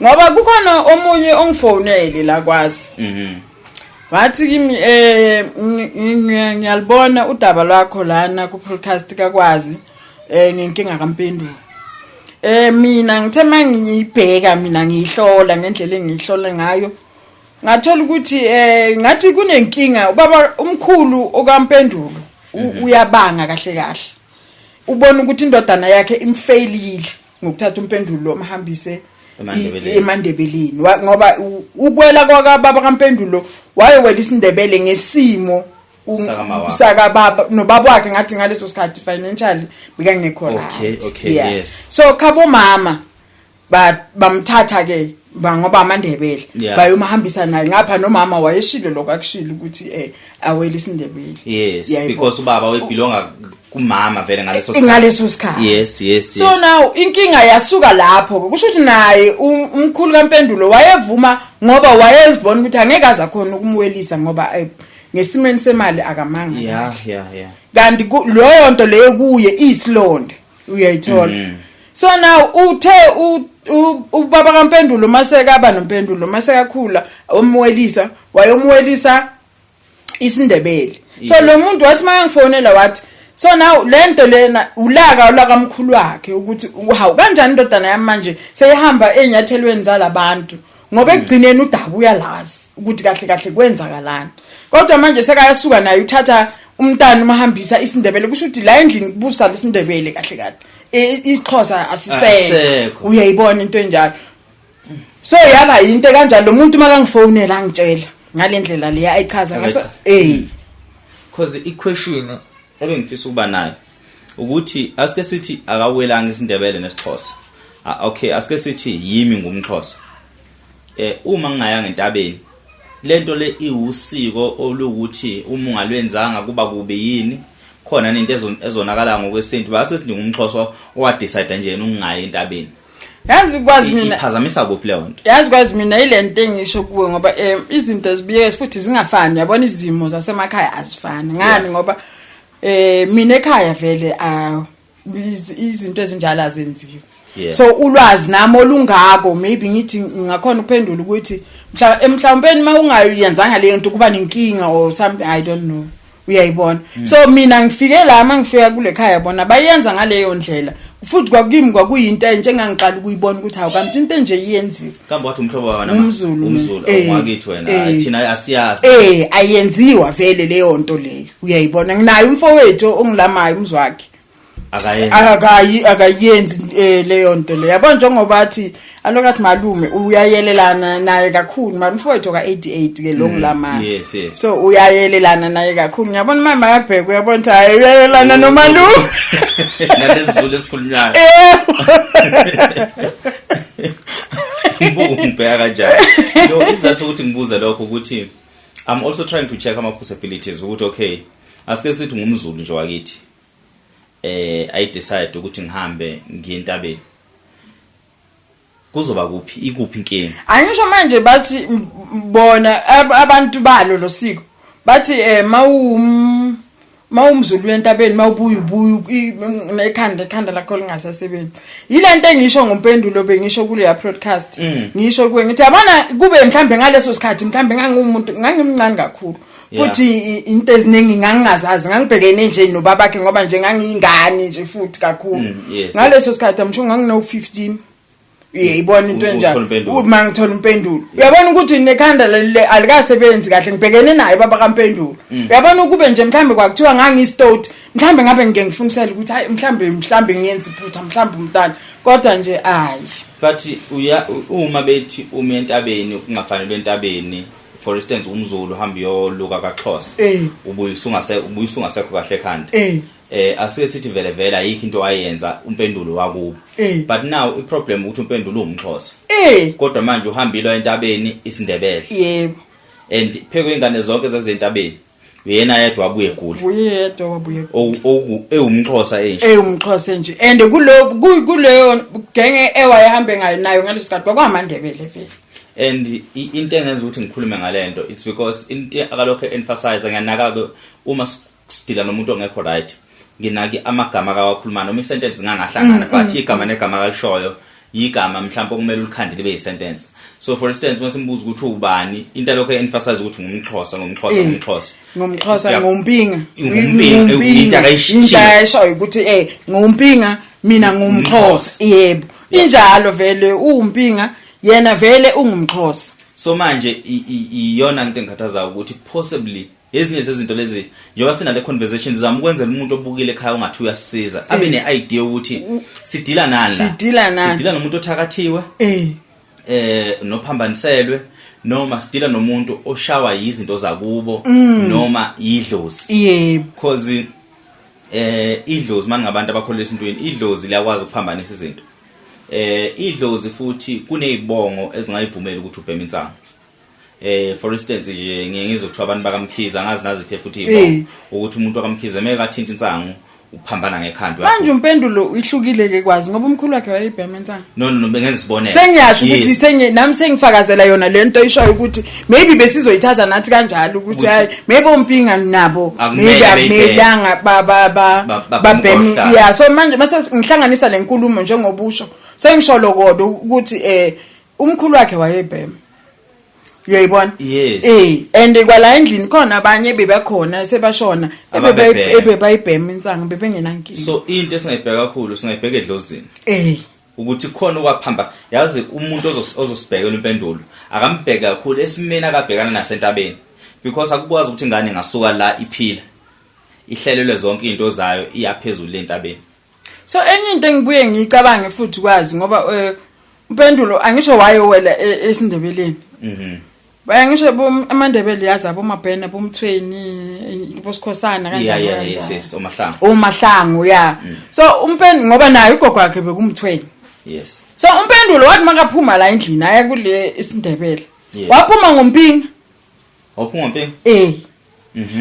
Ngoba kukhona omunye ongifonele la kwazi. Wathi kimi ngiyalibona udaba lwakho lana ku podcast kakwazi nginkinga kaMpendulo. Mina ngithe mangiyibheka mina ngiyihlola ngendlela engiyihlola ngayo ngathola ukuthi ngathi kunenkinga ubaba umkhulu okaMpendulo uyabanga kahle kahle ubona ukuthi indodana yakhe imfailile ngokuthatha uMpendulo omhambise eMandebeleni ngoba ukwela kwakababa kaMpendulo wayewela isiNdebele ngesimo saka baba nobaba wakhe ngathi ngaleso sikhathi financially bekangekho right. Okay, yeah. Yes. So khabo mama bamthatha ke ngoba amaNdebele bayomhambisa naye ngapha nomama wayeshilo lokho akushilo ukuthi awele isiNdebele. Yes, because ubaba webelonga kumama vele ngaleso sikhathi. Ngaleso sikhathi. Yes, yes, yes. So now inkinga yasuka lapho ke kusho ukuthi naye umkhulu kaMpendulo wayevuma ngoba wayezibona ukuthi angeke aze akhona ukumwelisa ngoba ngesimeni semali akamanga. Yeah. Kanti leyo nto leyo kuye iyisilonda uyayithola. So now uthe ubaba kaMpendulo masekaba noMpendulo masekakhula omwelisa wayomwelisa isiNdebele. So lo muntu wathi makangifonela wathi so now lento lena ulaka mkhulu wakhe ukuthi hawu kanjani indodana yami manje seyihamba enyathelweni zalabantu ngoba ekugcineni udaba uyalazi ukuthi kahle kahle kwenzakalani kodwa manje sekayasuka naye uthatha umntana umahambisa isiNdebele kusho ukuthi la endlini kubusa lesiNdebele kahle kahle isiXhosa asisekho uyayibona into enjalo so yaba into kanjalo lo muntu makangifonela angitshela ngalendlela leya ayichaza ngaso because i-question ebengifisa ukuba nayo ukuthi asike sithi akawelanga isiNdebele nesiXhosa. Okay, asike sithi yimi ngumXhosa. Uma ngingayanga entabeni lento le iwusiko olukuthi uma ungalwenzanga kuba kubi yini khona into ezonakala ngokwesintu base sithi ngumXhosa owadecide nje yena ungayi entabeni. Yazi kwazi mina iphazamisa kuphi leyo nto? Yazi kwazi mina ilento engisho kuwe ngoba izinto zibiyeke futhi zingafani yabona izimo zasemakhaya azifani ngani ngoba mina ekhaya vele izinto ezinjalo azenziwa. So ulwazi nami olungako maybe ngithi ngakhona ukuphendula ukuthi mhlawumbe mawungayenzanga leyo nto kuba nenkinga or something I don't know uyayibona. So mina ngifike la mangifika kule khaya bona bayenza ngaleyo ndlela futhi kwakimi kwakuyinto entsha engangiqala ukuyibona ukuthi hawu kanti into enje iyenziwa. Kambe wathi umhlobo wena umZulu ongakithi wena thina asiyazi ayenziwa vele leyo nto leyo uyayibona. Nginayo umfowethu ongilamayo umzwakhe akayenzi leyo nto leyo yabo njengoba athi alokathi malume uyayelelana naye kakhulu mfowethu ka88 ke lo ngilamayo. Yes. So uyayelelana naye kakhulu ngiyabona mama yakubheka uyabona ukuthi hayi uyayelana nomalume nalesizulu esikhulunywayo. Ngibheka kanjani lo izathu ukuthi ngibuze lokho ukuthi I'm also trying to check ama possibilities ukuthi okay asike sithi ngumZulu nje wakithi I decide ukuthi ngihambe ngiye entabeni kuzoba kuphi ikuphi inkinga? Angisho manje bathi bona abantu balo losiko bathi Mawumzulu entabeni, mawubuya ubuya nekhanda, ikhanda lakho lingasasebenzi. Yile nto engisho ngompendulo, bengisho kuleya podcast, ngisho kuwe ngithi yabona, kube mhlambe ngaleso sikhathi mhlambe ngangumuntu, ngangimncane kakhulu, futhi into eziningi ngangingazazi, ngangibhekene nje nobabakhe ngoba nje ngangiyingane nje futhi kakhulu. Ngaleso sikhathi amsho ngangino 15, uyayibona into Uthola enjalo. impendulo. Uma ngithola impendulo, uyabona ukuthi nekhanda leli alikasebenzi kahle, ngibhekene naye baba kaMpendulo. Uyabona, ukube nje mhlambe kwakuthiwa ngangiyistout, mhlambe ngabe ngike ngifunisele ukuthi hayi, mhlambe ngiyenza iphutha, mhlambe umntana, kodwa nje hayi. But uya uma bethi uma entabeni kungafanele entabeni, for instance umZulu hamba uyoluka kaXhosa, ubuye usungasekho kahle ekhanda. Asike sithi vele vele ayikho into ayenza umpendulo wakubo. But now iproblem ukuthi umpendulo umXhosa, kodwa manje uhambile entabeni isiNdebele. And pheko ingane zonke zazentabeni, uyena yedwa wabuye egula. Uyedwa wabuye. EwumXhosa enje. Ewumxhosa nje, and kulo kuleyo genge ewayehambe ngayo nayo ngaleso sikhathi kwakwamaNdebele vele. And into engenza ukuthi ngikhulume ngalento, it's because into akalokho emphasize, ngiyanaka ke uma sidila nomuntu ongekho right, nginaki amagama akawakhuluma noma isentence ngangahlangana, but igama negama akalishoyo igama mhlawumbe okumele ulikhande libe yisentence. So for instance, masimbuza ukuthi ubani, into lokho emphasize ukuthi ngumXhosa, ngumXhosa, ngumXhosa. Ngumxhosa. Ngumpinga. Ngumpinga, into akayishilo. Into ayishoyo ukuthi ngumpinga mina, ngumxhosa, yebo, injalo vele, uwumpinga yena, vele ungumxhosa. So manje iyona into engikhathazayo ukuthi possibly ezinye zezinto lezi, njengoba sinale conversation, zama ukwenzela umuntu obukile ekhaya ungathi uyasisiza abe ne-idea ukuthi sidila nani la. Sidila nani. Sidila nomuntu othakathiwe, nophambaniselwe, noma sidila nomuntu oshawa yizinto zakubo noma yidlozi. Because idlozi, manje ngabantu abakholelwa esintwini, idlozi liyakwazi ukuphambanisa izinto. Idlozi futhi kunezibongo ezingayivumeli ukuthi ubheme insangu. For instance nje, ngiye ngizwe kuthiwa abantu bakaMkhize, angazi naziphi futhi izibongo, ukuthi umuntu wakaMkhize meke athinta insangu uphambana ngekhanda. Manje umpendulo ihlukile ke kwazi, ngoba umkhulu wakhe wayebhema insangu. No, bengenza isibonelo. Sengiyasho ukuthi nami sengifakazela yona le nto ishoyo ukuthi maybe besizoyithatha nathi kanjalo ukuthi hayi, maybe ompinga nabo Akumele maybe beyibheme. akumelanga ba ba ba Babheme babheme. umkhohlane. Yeah, so manje mase ngihlanganisa le nkulumo njengobusho, sengisho lokodo ukuthi umkhulu wakhe wayebhema, uyayibona? Yes. And kwala endlini khona abanye bebekhona sebashona Ababebhema. Ebebayibhema insangu, bebengenankinga. So into esingayibheka kakhulu, singayibheka edlozini, ukuthi khona okwakuhamba. Yazi, umuntu ozosibhekela impendulo akambheke kakhulu esimeni akabhekana nasentabeni, because akukwazi ukuthi ingane ingasuka la iphila, ihlelelwe zonke izinto zayo, iyaphezulu lentabeni. So enye into engibuye ngiyicabange futhi kwazi, ngoba impendulo angisho wayowela esiNdebeleni. Bayangisho amaNdebele, yazi, abomabhena, bomthweni, bosikhosana, kanjalo kanjalo. Yes, omahlangu. Omahlangu, ya. So umpendulo, ngoba naye ugogo wakhe bekumthweni. So umpendulo wathi makaphuma la endlini aya kule isiNdebele, waphuma ngompinga. Waphuma mpinga.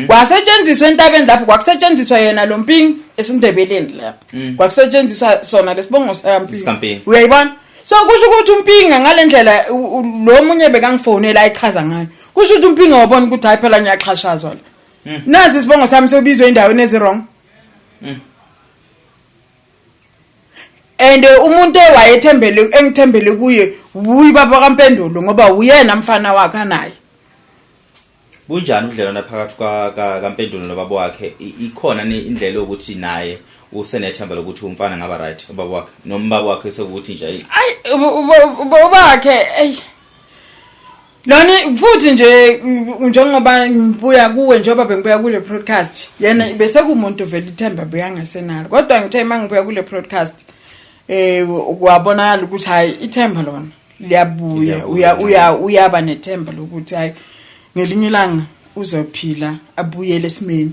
Kwasetshenziswa entabeni lapho, kwakusetshenziswa yena lo mpinga esiNdebeleni lapho. Kwakusetshenziswa sona lesibongo sikampinga. Sikampinga. Uyayibona? So kusho ukuthi umpinga ngalendlela lo munye bekangifonela ayichaza ngayo, kusho ukuthi umpinga wabona ukuthi hayi phela, ngiyaxhashazwa la, nazi isibongo sami sobizwe endaweni ezi-wrong. And umuntu ewayethembele, engithembele kuye, uyi baba kaMpendulo, ngoba uyena mfana wakhe anaye. Bunjani ubudlelwano phakathi kwa kaMpendulo nobaba wakhe? Ikhona ni indlela yokuthi naye usenethemba lokuthi umfana ngaba right, ubaba wakhe, noma ubaba wakhe sekuthi nje ayi? Ayi, ubabakhe, ey, lona futhi nje njengoba ngibuya kuwe, njengoba bengibuya kule podcast, yena bese kumuntu vele ithemba beyangasenalo, kodwa ngithe mangibuya kule podcast kwabonakala ukuthi hayi, ithemba lona liyabuya. Liyabuya. Uya uyaba nethemba lokuthi hayi, ngelinye ilanga uzophila abuyele esimeni.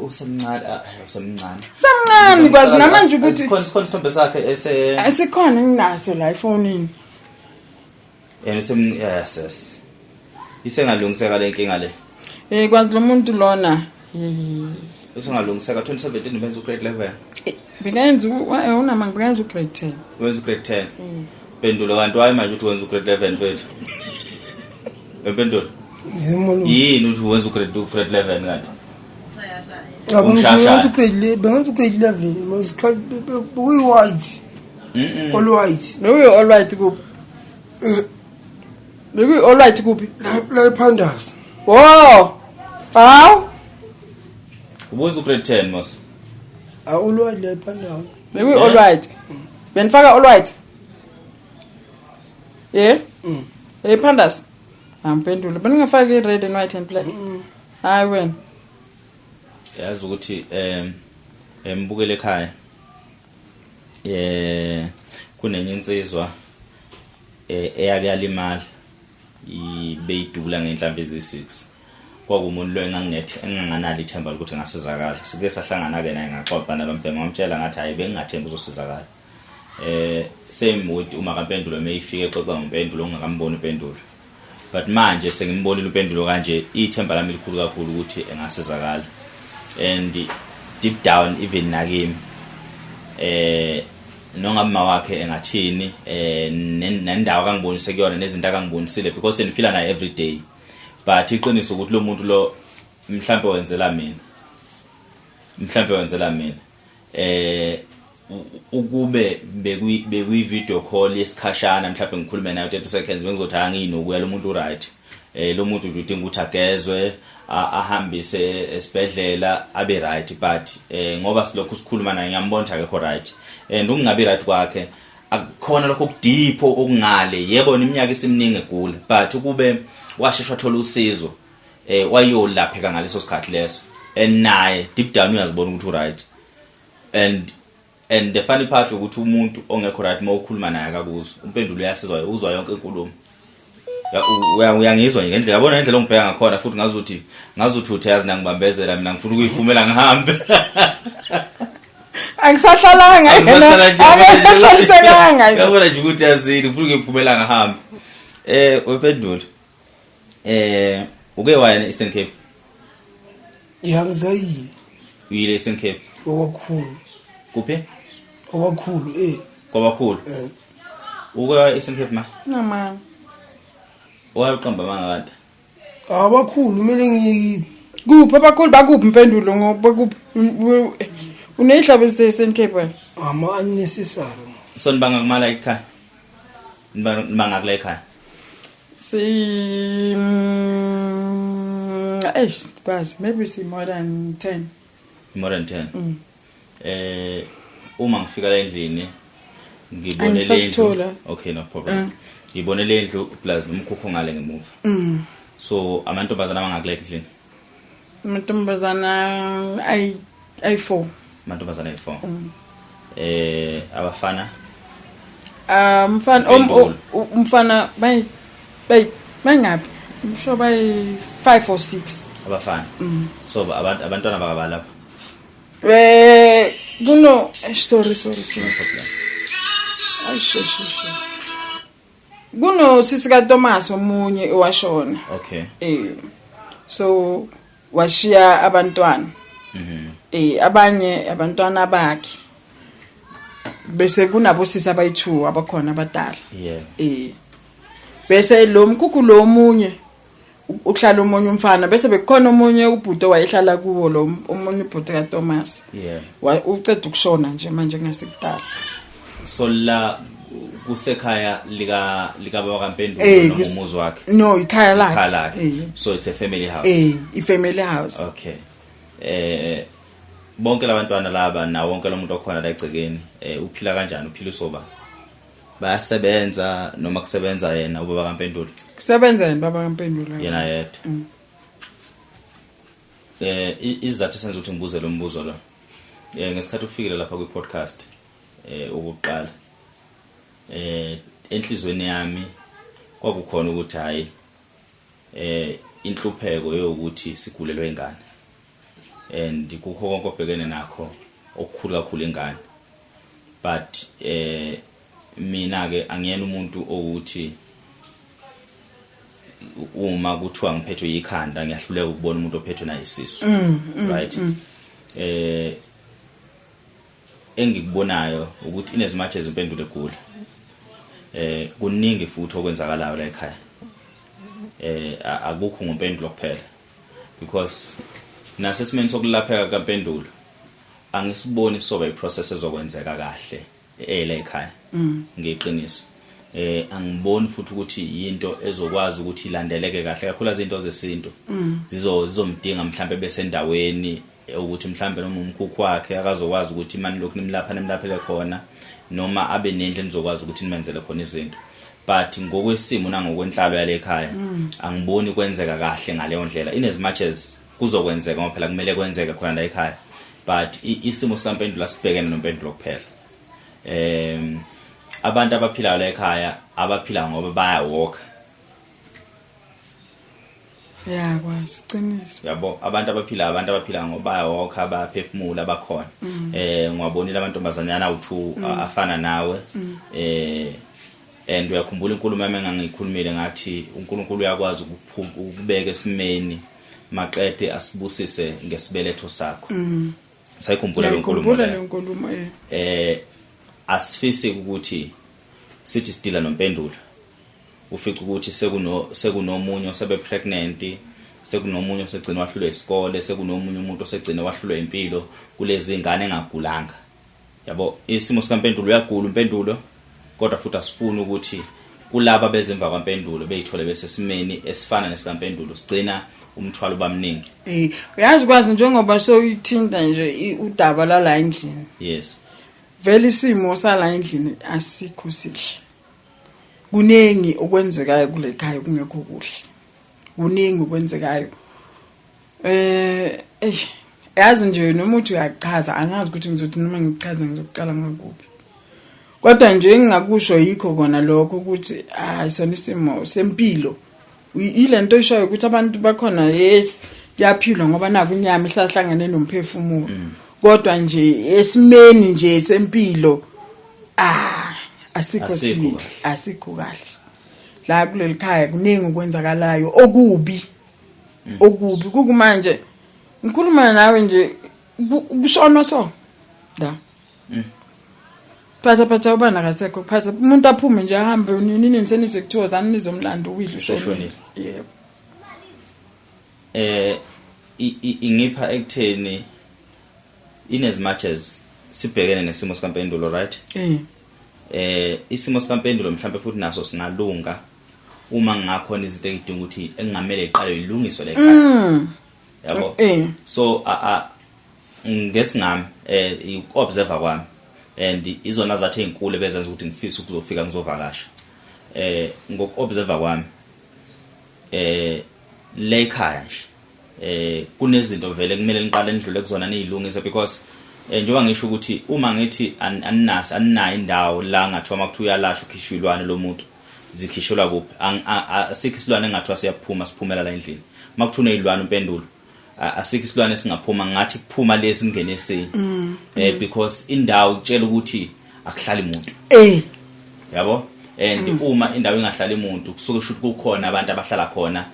Usemncane, usemncane. Samncane kwazi namanje ukuthi Sikhona isithombe sakhe ese Asikhona, nginaso la efonini. Yena usem yes, isengalungiseka le nkinga le. Kwazi lo muntu lona Isengalungiseka. 2017 benza ugrade 11. Bengenza unama bengenza ugrade 10. Wenza ugrade 10 Mpendulo, kanti waye manje uthi wenza ugrade 11 mfethu, empendulo. Yebo. Yini uthi wenza ugrade 11 kanti? Bengenza ugrade bengenza ugrade 11 masikhathi bekuyi white. All white. Bekuyi all white kuphi? Bekuyi all white kuphi? La ePandas. Wo! Hawu! Ubuza ugrade 10 mos. All white la ePandas. Bekuyi all white. Benifaka all white. Yeah? Hey Pandas. Amphendulo. Beningafaki red and white and black. Hayi wena. Yazi ukuthi embukele ekhaya. Kunenye insizwa eyake yalimala ibeyidubula ngenhlamvu ezi6. Kwakumuntu lo enganginethe enganganalo ithemba lokuthi ngasizakala. Sike sahlangana ke naye ngaxoxa nalombhema ngamtshela ngathi hayi bengingathembi uzosizakala. Same with uma kaMpendulo mayifike exoxa ngompendulo ongakamboni uMpendulo. But manje sengimbonile uMpendulo kanje ithemba lami likhulu kakhulu ukuthi engasizakala. And deep down even nakimi nongama wakhe engathini nendawo akangibonise kuyona nezinto akangibonisile because seniphila naye every day. But iqiniso ukuthi lo muntu lo mhlambe wenzela mina. Mhlambe wenzela mina. Ukube bekuyi video call yesikhashana mhlawumbe ngikhulume naye 30 seconds bengizothi angiyinokuya lo muntu right. Lo muntu udinga ukuthi agezwe ahambise esibhedlela abe right, but ngoba silokhu sikhuluma naye ngiyambona ukuthi akekho right. And ukungabi right kwakhe akukhona lokho okudipho okungale. Yebo iminyaka isiminingi egula, but ukube washeshwa thola usizo wayolapheka ngaleso sikhathi leso. And naye deep down uyazibona ukuthi uright. And the funny part ukuthi umuntu ongekho right mawukhuluma naye akakuzwa. Umpendulo uyasizwa, uzwa yonke inkulumo. Uyangizwa nje ngendlela, yabona indlela ongibheka ngakhona futhi ngazuthi uthe yazi nangibambezela mina ngifuna ukuyiphumela ngihambe. Angisahlalanga angihlalisekanga nje. Yabona nje ukuthi yazini ngifuna ukuyiphumela ngihambe. Wephendula. Uke waya e-Eastern Cape? Ya ngizayile. Uyile e-Eastern Cape? Kwabakhulu. Kuphi? Kwabakhulu Kwabakhulu. Uke waya e-Eastern Cape ma? Nama. Waqamba manga kade. Abakhulu kumele ngiye kuphi abakhulu bakuphi impendulo ngoba kuphi unehlaba e-Eastern Cape wena? Ama unnecessary. So nibanga kumala ekhaya. Nibanga kule ekhaya. Si kwazi maybe si more than 10. More than 10. Uma ngifika la endlini ngibone le ndlu. Okay, no problem. Ngibone le ndlu plus nomkhukhu ngale ngemuva. So amantombazana abangakule endlini. Amantombazana ay4. Amantombazana ay4. Abafana umfana umfana bay bangaphi? I'm sure by 5 or 6. Abafana. So abantwana bakabalapha. Kuno sorry. No problem. Ay sure. Kuno sisi ka Thomas omunye owashona. Okay. So washiya abantwana. Abanye abantwana bakhe. Bese kunabo sisi abayi2 abakhona abadala. Yeah. Bese lo mkhukhu lo omunye uhlala omunye umfana bese bekukhona omunye ubhuti wayehlala kuwo lo omunye ubhuti kaThomas. Yeah. Uceda ukushona nje manje ngasikudala. So la kusekhaya lika baba kaMpendulo noma umuzi wakhe? No, ikhaya lakhe. So it's a family house. I family house. Okay. Bonke labantwana laba na wonke lo muntu okhona la egcekeni uphila kanjani? Uphila usoba? Bayasebenza noma kusebenza yena ubaba kaMpendulo? Kusebenza yena baba kaMpendulo. Yena yedwa. Izathu senza ukuthi ngibuze lo mbuzo lo. Ngesikhathi ufikile lapha kwi podcast ukuqala enhlizweni yami kwakukhona ukuthi hayi inhlupheko yokuthi sigulelwe ingane. And kukho konke obhekene nakho okukhulu kakhulu ingane. But mina ke angiyena umuntu ukuthi uma kuthiwa ngiphethwe ikhanda ngiyahluleka ukubona umuntu ophethwe naye isisu. Right? Engikubonayo ukuthi inezimathe ezimpendulo egula. Kuningi futhi okwenzakalayo la ekhaya. Akukho ngompendulo kuphela, because nasesimeni sokulapheka kampendulo angisiboni soba iprocess ezokwenzeka kahle la ekhaya. Ngeqiniso angiboni futhi ukuthi into ezokwazi ukuthi ilandeleke kahle kakhulu izinto zesintu. Zizomdinga mhlambe besendaweni ukuthi mhlambe noma umkhukhu wakhe akazokwazi ukuthi mani lokhu nimlapha nimlaphele khona, noma abe nendle nizokwazi ukuthi nimenzele khona izinto. But ngokwesimo nangokwenhlalo yale ekhaya angiboni kwenzeka kahle ngaleyo ndlela, in as much as kuzokwenzeka ngoba phela kumele kwenzeke khona la ekhaya, but isimo sikaMpendulo asibhekene noMpendulo kuphela. Abantu abaphilayo la ekhaya abaphila ngoba bayawalka. Ya, kwazi qiniso. Yabo, abantu abaphila ngoba bayawalka, bayaphefumula, bakhona. Ngiwabonile amantombazanyana awu2 afana nawe. And uyakhumbula inkulumo yami engangiyikhulumile, ngathi uNkulunkulu uyakwazi ukubeka esimeni maqede asibusise ngesibeletho sakho. Usayikhumbula le nkulumo? Ngiyayikhumbula. Leyo. Le nkulumo. Asifisi ukuthi sithi sidila nompendulo ufica ukuthi sekunomunye osebe pregnant, sekunomunye osegcina wahlulwe isikole, sekunomunye umuntu osegcina wahlulwe impilo kulezi ingane engagulanga. Yabo, isimo sikaMpendulo, uyagula uMpendulo, kodwa futhi asifuni ukuthi kulaba bezemva kwaMpendulo beyithole besesimeni esifana nesikaMpendulo, sigcina umthwalo bamningi. Uyazi kwazi, njengoba soyithinta nje udaba lala endlini. Yes. Vele isimo sala endlini asikho sihle. Kuningi okwenzekayo kule khaya kungekho kuhle. Kuningi okwenzekayo. Yazi nje noma uthi uyachaza, angazi ukuthi ngizothi noma ngichaza ngizokuqala ngakuphi. Kodwa nje engingakusho yikho kona lokho ukuthi hayi, sona isimo sempilo ile nto ishoyo ukuthi abantu bakhona, yes, kuyaphilwa ngoba naku inyama ihlahlangene nomphefumulo, kodwa nje esimeni nje sempilo asikho Asikho sihle. kahle. Asikho kahle la kuleli khaya, kuningi okwenzakalayo okubi, okubi kukumanje ngikhuluma nawe nje kushonwa so la phatha phatha ubana akasekho, phatha umuntu aphume nje ahambe nini nini, senizwe kuthiwa zani nizomlanda, uwile, ushonile. Ushonile. Yebo. Ingipha ekutheni in as much as sibhekene nesimo sikaMpendulo, right? Isimo sikaMpendulo mhlambe futhi naso singalunga uma ngakhona izinto ezidinga ukuthi engamele iqale ilungiswe le ekhaya, yabo. So a a ngesingami uobserver kwami and izona zathi ezinkulu bezenza ukuthi ngifisa ukuzofika ngizovakasha, ngokuobserver kwami le ekhaya nje kunezinto vele kumele niqale nidlule kuzona niyilungise, because njengoba ngisho ukuthi uma ngithi aninasi aninayo indawo la ngathiwa makuthiwa uyalashwa ukhishwa ilwane lo muntu, zikhishelwa kuphi? Asikho isilwane engathiwa siyaphuma siphumela la endlini. Makuthiwa unezilwane uMpendulo, asikho isilwane esingaphuma, ngathi kuphuma lesi kungene esinye, because indawo ikutshela ukuthi akuhlali umuntu. Yabo, and uma indawo ingahlali umuntu kusuke shuthi kukhona abantu abahlala khona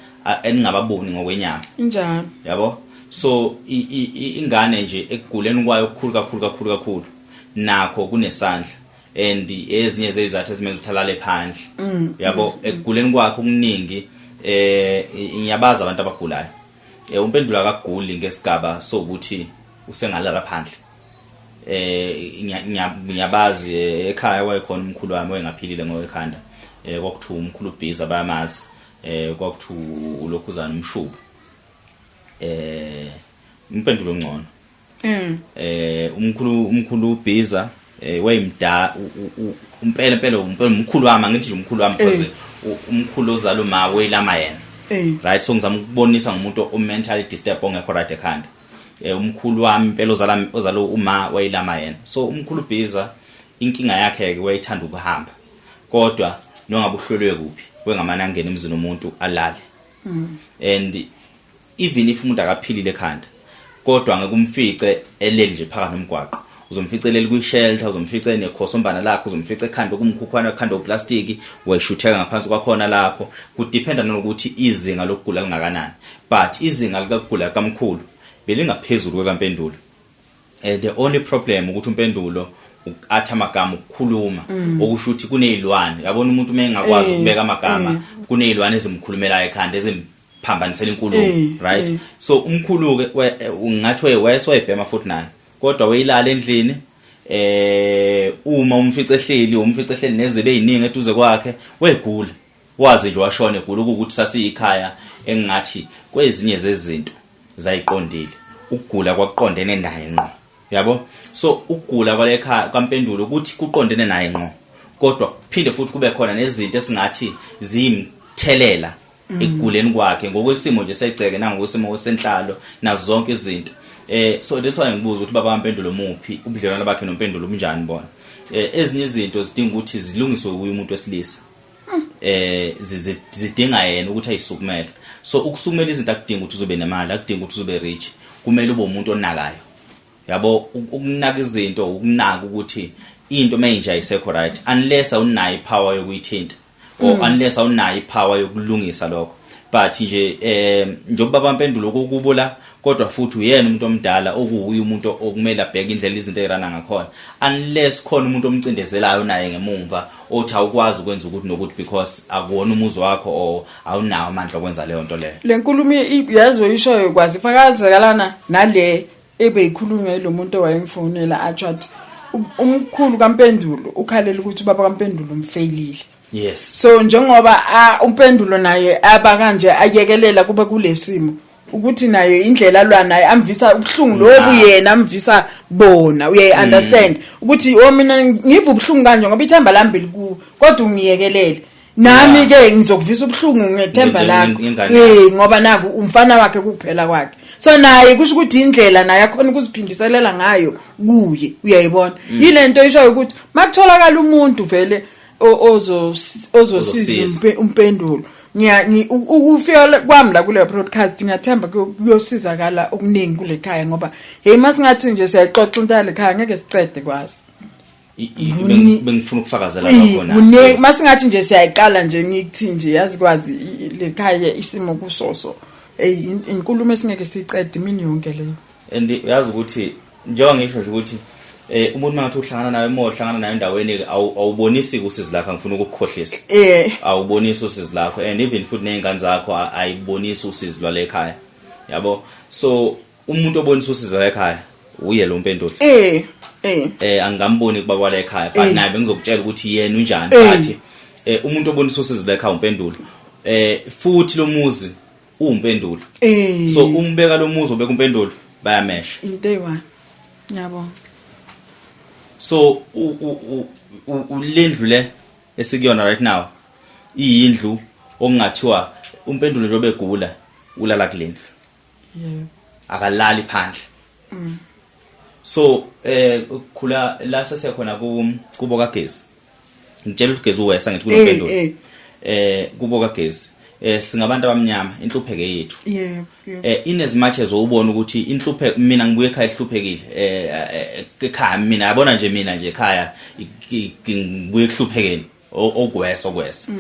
eningababoni ngokwenyama. Injalo. Yabo, so ingane nje ekuguleni kwayo okukhulu kakhulu kakhulu kakhulu nakho kunesandla and ezinye zezizathu ezimenza ukuthi alale phandle, yabo, ekuguleni kwakhe okuningi. Ngiyabaza abantu abagulayo. UMpendulo akaguli ngesigaba sokuthi usengalala phandle. Ngiyabazi, ekhaya wayekhona umkhulu wami oyengaphilile ngowekhanda, kwakuthiwa umkhulu Bhiza, bayamazi. Kwakuthiwa ulokhuzana umshubo. Impendulo ngcono. Umkhulu Bhiza wayemda umpela impela umpela umkhulu wami, angithi nje umkhulu wami because umkhulu ozala uma weyilama yena. Right, so ngizama ukubonisa ngumuntu o mentally disturbed, ongekho right ekhanda. Umkhulu wami impela ozala uma wayilama yena. So umkhulu Bhiza inkinga yakhe ke wayethanda ukuhamba, kodwa nongabe uhlelwe kuphi wengamana angena emzini umuntu alale. And even if umuntu akaphilile ekhanda, kodwa ngeke umfice eleli nje phakathi nomgwaqo, uzomfica eleli kwi-shelter, uzomfica enekhosombana lakhe, uzomfica ekhanda kumkhukhwana, ekhanda oplastiki, wayishutheka ngaphansi kwakhona lapho. Kudependa nokuthi izinga lokugula lingakanani, but izinga likagula kamkhulu belingaphezulu kwekaMpendulo. The only problem ukuthi uMpendulo athi amagama ukukhuluma, okusho ukuthi kunezilwane, yabona, umuntu uma engakwazi ukubeka amagama. Kunezilwane ezimkhulumelayo ekhanda, ezimphambanisela inkulumo, right? So umkhulu ke ungathi wayeswayibhema futhi naye, kodwa weyilala endlini. Uma umfice ehleli, umfice ehleli nezibe eziningi eduze kwakhe, wegula, wazi nje washona egula. Ukuthi sasiyikhaya engathi kwezinye zezinto zayiqondile, ukugula kwakuqondene naye ngqo, yabo. So ukugula kwalekhaya kaMpendulo ukuthi kuqondene naye ngqo, kodwa kuphinde futhi kube khona nezinto esingathi ziyimthelela ekuguleni kwakhe ngokwesimo nje segceke nangokwesimo senhlalo nazo zonke izinto. So that's why ngibuza ukuthi baba kaMpendulo muphi, ubudlelwano bakhe noMpendulo bunjani bona. Ezinye izinto zidinga ukuthi zilungiswe kuye umuntu wesilisa, zidinga yena ukuthi ayisukumele. So ukusukumela izinto akudinga ukuthi uzobe nemali, akudinga ukuthi uzobe rich, kumele ube umuntu onakayo, yabo. Ukunaka izinto, ukunaka ukuthi into mayinje ayisekho right, unless awunayo ipower yokuyithinta or unless awunayo ipower yokulungisa lokho. But nje njengoba baMpendulo kukubo la, kodwa futhi uyena umuntu omdala, okuwuye umuntu okumele abheke indlela izinto ezirana ngakhona, unless khona umuntu omcindezelayo naye ngemumva othi awukwazi ukwenza ukuthi nokuthi because akuwona umuzi wakho or awunawo amandla okwenza leyo nto leyo. Le nkulumo yazi oyishoyo kwazi ifakazekalana nale ebeyikhulunywa yilo muntu owayemfonela, atsho athi umkhulu kaMpendulo ukhalela ukuthi ubaba kaMpendulo umfeyilile. So njengoba uMpendulo naye aba kanje, ayekelela kube kulesimo ukuthi naye indlela alwa naye amvisa ubuhlungu lobu yena amvisa bona, uyayi understand ukuthi o mina ngiva ubuhlungu kanje ngoba ithemba lami belikuwe, kodwa ungiyekelele nami ke ngizokuvisa ubuhlungu ngethemba lakho. Ngengane. Ngoba naku umfana wakhe kuphela kwakhe, so naye kusho ukuthi indlela naye akhona ukuziphindiselela ngayo kuye, uyayibona yile nto ishoyo ukuthi makutholakala umuntu vele ozosiza. Ozosiza. Umpendulo ukufika kwami la kule broadcast, ngiyathemba kuyosizakala okuningi kule khaya, ngoba hey, masingathi nje siyayixoxa into yale khaya, ngeke sicede kwazi. Bengifuna ukufakazela lokho na. Masingathi nje siyayiqala nje, ngithi nje yazi kwazi le khaya isimo kusoso, hey, inkulumo esingeke siyicede imini yonke leyo. And uyazi ukuthi njengoba ngisho nje ukuthi umuntu mangathi uhlangana naye, uma uhlangana naye endaweni, awubonisi usizi lakho, angifuna ukukukhohlisa. Awubonisi usizi lakho, and even futhi nezingane zakho ayibonisi usizi lwale ekhaya, yabo. So umuntu obonisa usizi lwale ekhaya uye lo Mpendulo. eh eh Angikamboni kuba kwala ekhaya, but naye bengizokutshela ukuthi yena unjani. But umuntu obonisa usizi lwa ekhaya uMpendulo, futhi lo muzi uwumpendulo. So umbeka lo muzi, ubeka uMpendulo, bayamesha. Into eyi-one, ngiyabonga. So ulendlu le esikuyona right now iyindlu okungathiwa uMpendulo njengoba egula ulala kulendlu. Akalali phandle. So khula la sesiyakhona kubo kaGezi, ngitshela ukuthi Gezi uwesa ngithi kunompendulo. Kubo kaGezi, singabantu abamnyama, inhlupheke yethu. yebo yebo In as much as ubona ukuthi inhlupheko, mina ngibuye ekhaya ehluphekile, ekhaya mina, yabona nje, mina nje ekhaya ngibuye ekuhluphekeni okwesa okwesa.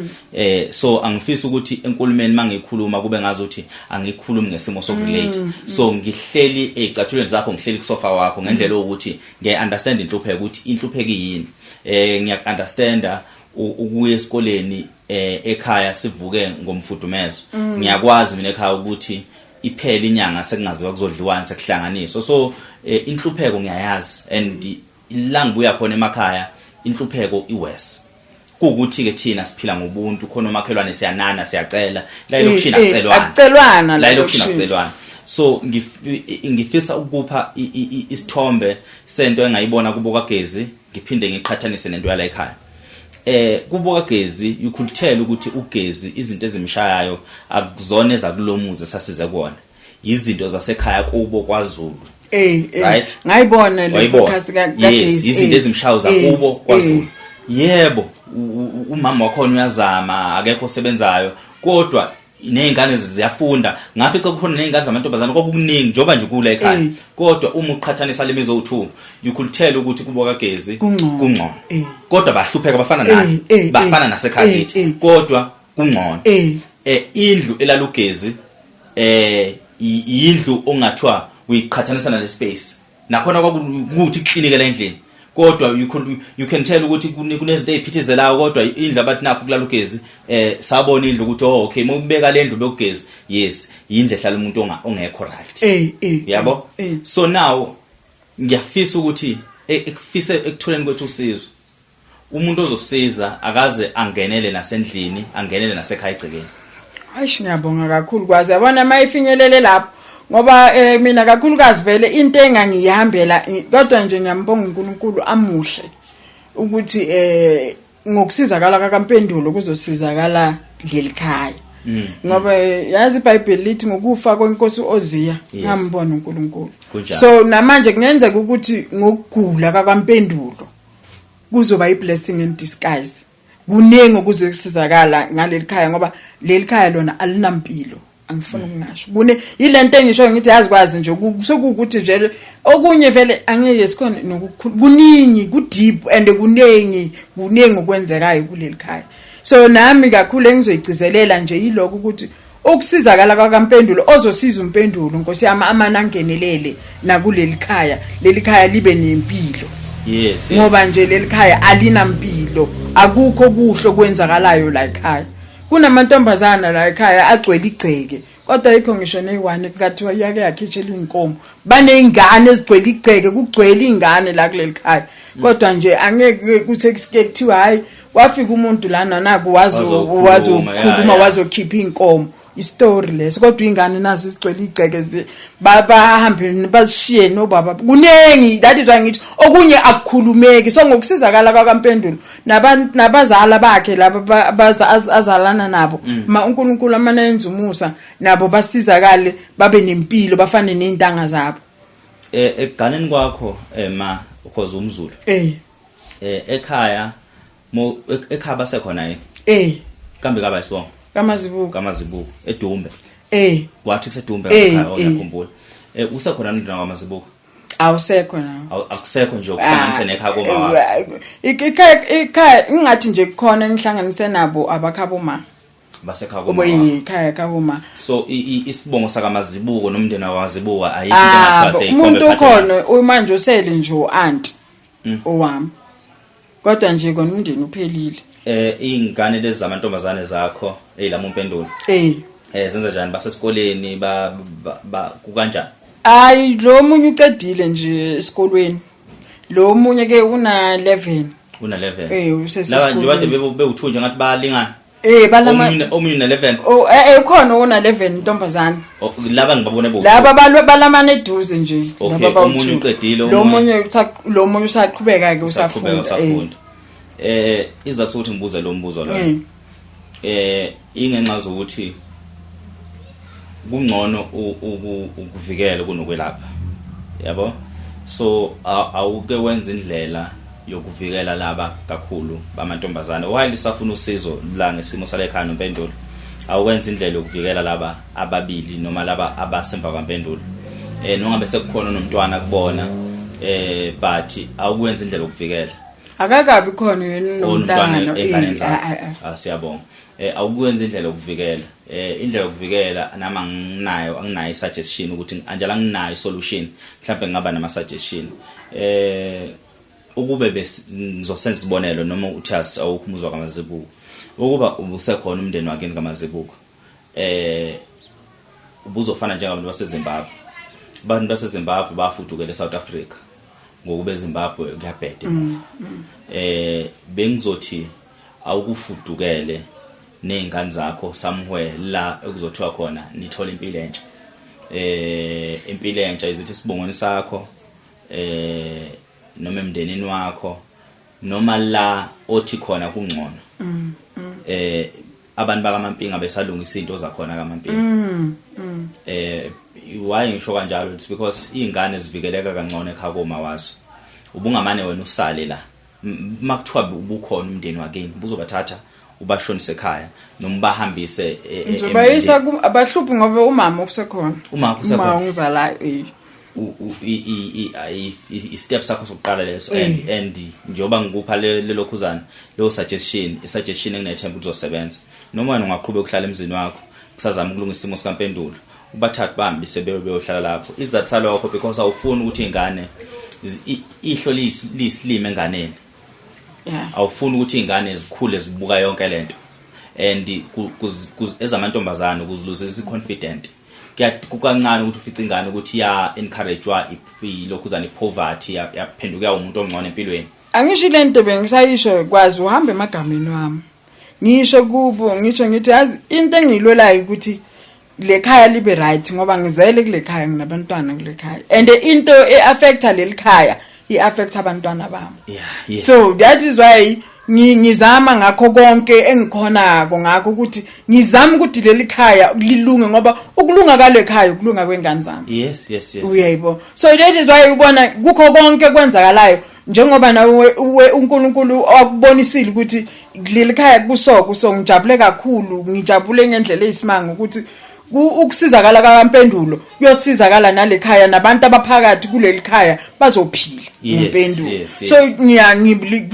So angifisi ukuthi enkulumeni mangikhuluma kube ngazi ukuthi angikhulumi ngesimo sokurelate. So ngihleli ezicathulweni zakho, ngihleli kusofa wakho ngendlela ukuthi ngiya understand inhlupheko, ukuthi inhlupheko yini. Ngiya understanda ukuya esikoleni, ekhaya sivuke ngomfudumezo. Ngiyakwazi mina ekhaya ukuthi iphele inyanga sekungaziwa kuzodliwani, sekuhlanganiswa. So inhlupheko ngiyayazi, and la ngibuya khona emakhaya inhlupheko iworse, kuwukuthi ke thina siphila ngobuntu khona, omakhelwane siyanana, siyacela la elokishini. Akucelwana. Akucelwana. La elokishini akucelwana. So ngifisa ukupha isithombe sento engayibona kubo kaGezi, ngiphinde ngiqhathanise nento yala ekhaya. Kubo kaGezi you could tell ukuthi uGezi izinto ezimshayayo akuzona ezakulomuzi esasize kuwona, izinto zasekhaya kubo kwaZulu. Right? Ngayibona le Wayibona? podcast Yes. kaGezi. Izinto ezimshayo zakubo kwaZulu. Yebo, umama wakhona uyazama, akekho osebenzayo, kodwa nezingane ziyafunda. Ngafica kukhona nezingane zamantombazane, kwakukuningi njengoba nje kula ekhaya. Kodwa uma uqhathanisa lemizi owu2, you could tell ukuthi kubo kaGezi Kungcono. kungcono. Kodwa bahlupheka, bafana naye, bafana nasekhaya kithi, kodwa kungcono. Indlu elalugezi indlu ongathiwa uyiqhathanisa nale space, nakhona kwakuthi klinikela endlini. Kodwa you can tell ukuthi kunezinto eziphithizelayo, kodwa indlu abathi nakho kulala ugezi, sabona indlu ukuthi, oh okay, mawubeka le ndlu bekugezi, yes, yindlu ehlala umuntu ongekho right. Yabo? So now ngiyafisa ukuthi ekufise ekutholeni kwethu usizo, umuntu ozosiza akaze angenele nasendlini, angenele nasekhaya egcekeni. Ayish, ngiyabonga kakhulu kwazi, yabona mayifinyelele lapho, ngoba mina kakhulukazi vele into engangihambela, kodwa nje ngiyambonga uNkulunkulu amuhle ukuthi ngokusizakala kaMpendulo kuzosizakala leli khaya, ngoba yazi iBhayibheli lithi ngokufa kwenkosi Oziya ngambona uNkulunkulu. So namanje kungenzeka ukuthi ngokugula kaMpendulo kuzoba iblessing in disguise. Kuningi ukuze kusizakala ngaleli khaya, ngoba leli khaya lona alinampilo, angifuni ukungasho. Kune yilento engisho ngithi yazi kwazi nje sekuwukuthi nje okunye vele angeke sikhona nokukhulu, kuningi, ku deep and kuningi, kuningi okwenzekayo kuleli khaya. So nami kakhulu engizoyigcizelela nje yilokho, ukuthi ukusizakala kwakaMpendulo, ozosiza uMpendulo, Nkosi yami, amana angenelele nakuleli khaya, leli khaya libe nempilo. Yes. Ngoba nje leli khaya alinampilo, akukho kuhle okwenzakalayo la ekhaya. Kunamantombazana la ekhaya agcwele igceke, kodwa ayikho ngisho neyi-one kuthiwa iyake yakhitshelwa iy'nkomo. Baney'ngane ezigcwele igceke, kugcwele iy'ngane la kuleli khaya, kodwa nje angeke kuthi kusike kuthiwa hhayi, kwafika umuntu lana naku wazokhuluma, wazokhuluma, wazokhipha iy'nkomo. Isitori leso, kodwa iy'ngane nazo zigcwele igceke, bahambe bazishiye nobaba. Kuningi, that is why ngithi okunye akukhulumeki. So ngokusizakala kwakaMpendulo nabazala bakhe laba azalana nabo, ma uNkulunkulu amane yenza umusa, nabo basizakale, babe nempilo, bafane ney'ntanga zabo. Ekuganeni kwakho, ma ukhoza umZulu, ekhaya mo ekhaya basekhona yini? Eh. Kambe kaba isibongo? Kamazibuko. Kamazibuko eDumbe. Eh. Wathi kuseDumbe ekhaya, ngiyakhumbula. Usekhona umndeni wamazibuko? Awusekho nawo. Akusekho nje ukuhlanganise nekhaya koma wakho? Ikhaya ingathi nje kukhona engihlanganise nabo abakhabo ma. Basekhaya koma wakho. Ikhaya khabo ma. So isibongo sakamazibuko nomndeni wakwazibuko ayikho into engathiwa seyikhombe umuntu phathela. Ukhona manje, usele nje u-auntie owami, kodwa nje kona umndeni uphelile. Ingane lezi zamantombazane zakho ezilama uMpendulo, zenza njani? Basesikoleni ba kukanjani? Hayi, lo munye uqedile nje esikolweni, lo munye ke una 11. Una 11? Eh, usesikolweni. Laba nje bade bewuthunje ngathi bayalingana. Balama Omunye una 11. Oh, ukhona una 11 intombazana. Oh, laba ngibabone bo. Laba balwe balamane eduze nje. Okay, laba omunye uqedile, lo munye lo munye usaqhubeka ke. Usaqhubeka. Usafunda. Usafunda. Izathu ukuthi ngibuze lo mbuzo lo, ingenxa zokuthi kungcono ukuvikela kunokwelapha, yabo. So awuke wenza indlela yokuvikela laba kakhulu bamantombazane while isafuna usizo la ngesimo sale ekhaya noMpendulo. Awukwenza indlela yokuvikela laba ababili noma laba abasemva kwaMpendulo, noma sekukhona nomntwana kubona, but awukwenza indlela yokuvikela. Akakabi khona yena onomntwana nomntana. Enganeni zakho. Ah, siyabonga. Awukwenza indlela yokuvikela, indlela yokuvikela nama nginayo, anginayo i-suggestion ukuthi anjalo, anginayo i-solution, mhlawumbe ngingaba nama suggestion ukube ngizosenza isibonelo, noma uthi awukho umuzwa kamazibuko, ukuba ubusekhona umndeni wakini kamazibuko, ubuzofana njengabantu baseZimbabwe. Abantu baseZimbabwe bafudukela eSouth Africa ngokuba eZimbabwe kuyabheda emuva. Bengizothi awukufudukele nezingane zakho somewhere la ekuzothiwa khona nithola impilo entsha. Impilo entsha izithi isibongweni sakho noma emndenini wakho noma la othi khona kungcono. Abantu bakaMampinga besalungisa izinto zakhona kaMampinga. Why ngisho kanjalo? It's because izingane zivikeleka kangcono ekhaya koma wazo. Ubungamane wena usale la, makuthiwa ubukhona umndeni wakini, buzobathatha ubashonise ekhaya noma ubahambise Ngizobayisa abahluphi ngoba umama usekhona. Umama usekhona. Uma ongizalayo. I-step sakho sokuqala leso, and njengoba ngikupha lelokhuzana leyo suggestion, i-suggestion enginethemba ukuthi uzosebenza, noma wena ungaqhubeka ukuhlala emzini wakho kusazama ukulungisa isimo sikaMpendulo, ubathathe bahambise beyohlala lapho. Isizathu salokho, because awufuni ukuthi iy'ngane Ihlo liyisilima enganeni. Yeah. Awufuni ukuthi izingane zikhule zibuka yonke lento, and ezamantombazane ukuziluzisa i-confident. Kukancane ukuthi ufice ingane ukuthi ya encouragewa ilokhuzana ipoverty, yaphenduka umuntu ongcono empilweni. Angisho lento bengisayisho, kwazi uhamba emagameni wami, ngisho kubo, ngisho ngithi, yazi into engiyilwelayo ukuthi le khaya libe right, ngoba ngizele kule khaya, nginabantwana kule khaya, and into e-affecta leli khaya i-affecta abantwana bami. So that is why ngizama ngakho konke engikhonako ngakho ukuthi ngizama ukuthi leli khaya lilunge, ngoba ukulunga kale khaya ukulunga kwengane zami. Uyayibona? So that is why ubona kukho konke kwenzakalayo, njengoba nawe uNkulunkulu wakubonisile ukuthi leli khaya kusoko. So ngijabule kakhulu, ngijabule ngendlela eyisimanga ukuthi ukusizakala kaMpendulo kuyosizakala nale khaya, nabantu abaphakathi kuleli khaya bazophila ngimpendulo. So ngiya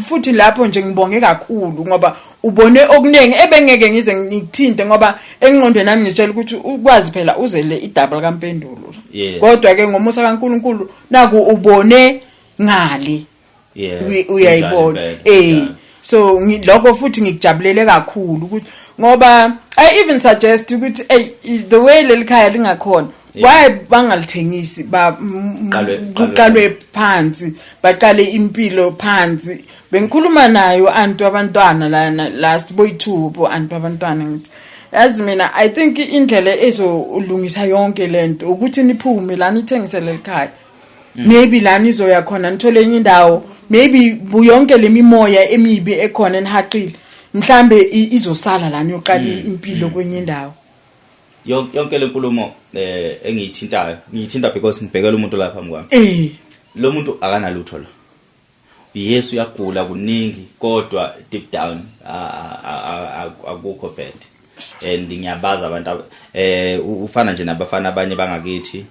futhi lapho nje ngibonge kakhulu, ngoba ubone okuningi ebengeke ngize ngikuthinte, ngoba engqondweni nami ngitshela ukuthi ukwazi phela uzele idouble kaMpendulo. Kodwa ke ngomusa kaNkuluNkulu naku ubone ngale. Uyayibona? Kunjalo impela, kunjalo. So lokho futhi ngikujabulele kakhulu ukuthi, ngoba I even suggest ukuthi, hey, the way leli khaya lingakhona, why bangalithengisi ba kuqalwe phansi, baqale impilo phansi. Bengikhuluma nayo anti abantwana lana last boyi2 bo anti abantwana, ngithi, yazi mina I think indlela ezolungisa yonke lento ukuthi niphume la, nithengise leli khaya. Maybe la nizoya khona nithole enye indawo, maybe yonke lemimoya emibi ekhona enihaqile mhlambe izosala la, niyoqala impilo kwenye indawo. Yonke le nkulumo engiyithintayo, ngiyithinta because ngibhekela umuntu lapha phambi kwami. Lo muntu akanalutho lo. Yesu, uyagula kuningi, kodwa deep down akukho bad, and ngiyabaza abantu ufana nje nabafana abanye bangakithi,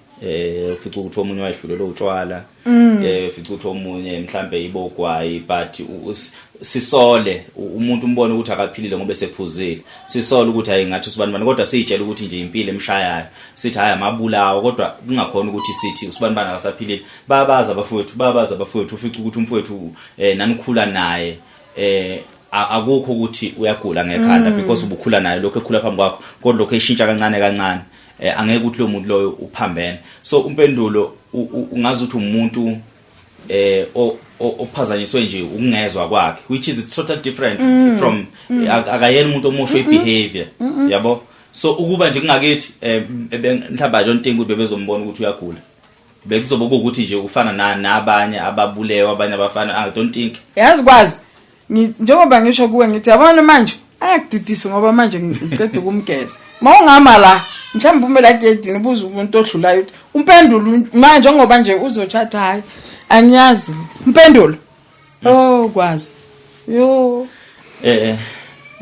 ufica ukuthi omunye wayehlulelwe utshwala, ufica ukuthi omunye mhlambe ibogwayi, but sisole umuntu umbone ukuthi akaphilile ngoba esephuzile, sisole ukuthi hayi, ngathi usibani bani, kodwa siyitshela ukuthi nje impilo emshayayo, sithi hayi, amabulawo, kodwa kungakhona ukuthi sithi usibani bani akasaphilile. Babaza abafowethu, babaza abafowethu, ufica ukuthi umfowethu nanikhula naye, akukho ukuthi uyagula ngekhanda, because ubukhula naye, lokho ekhula phambi kwakho, kodwa lokho eshintsha kancane kancane, angeke ukuthi lo muntu loyo uphambene. So umpendulo ungazi ukuthi umuntu ophazanyiswe nje ukungezwa kwakhe, which is totally different from akayena umuntu omusho ibehavior, yabo. So ukuba nje kungakithi, mhlawumbe I don't think ukuthi bebezombona ukuthi uyagula, bekuzoba ukuthi nje ufana nabanye ababulewe, abanye abafana, I don't think. Yazi kwazi, njengoba ngisho kuwe ngithi, yabona manje ayakudidisa, ngoba manje ngiceda ukumgeza. Mawungama la, mhlawumbe ume la gedini, ubuze umuntu odlulayo ukuthi umpendulo manje njengoba nje uzothatha, hayi, angiyazi impendulo. Oh, kwazi, yo.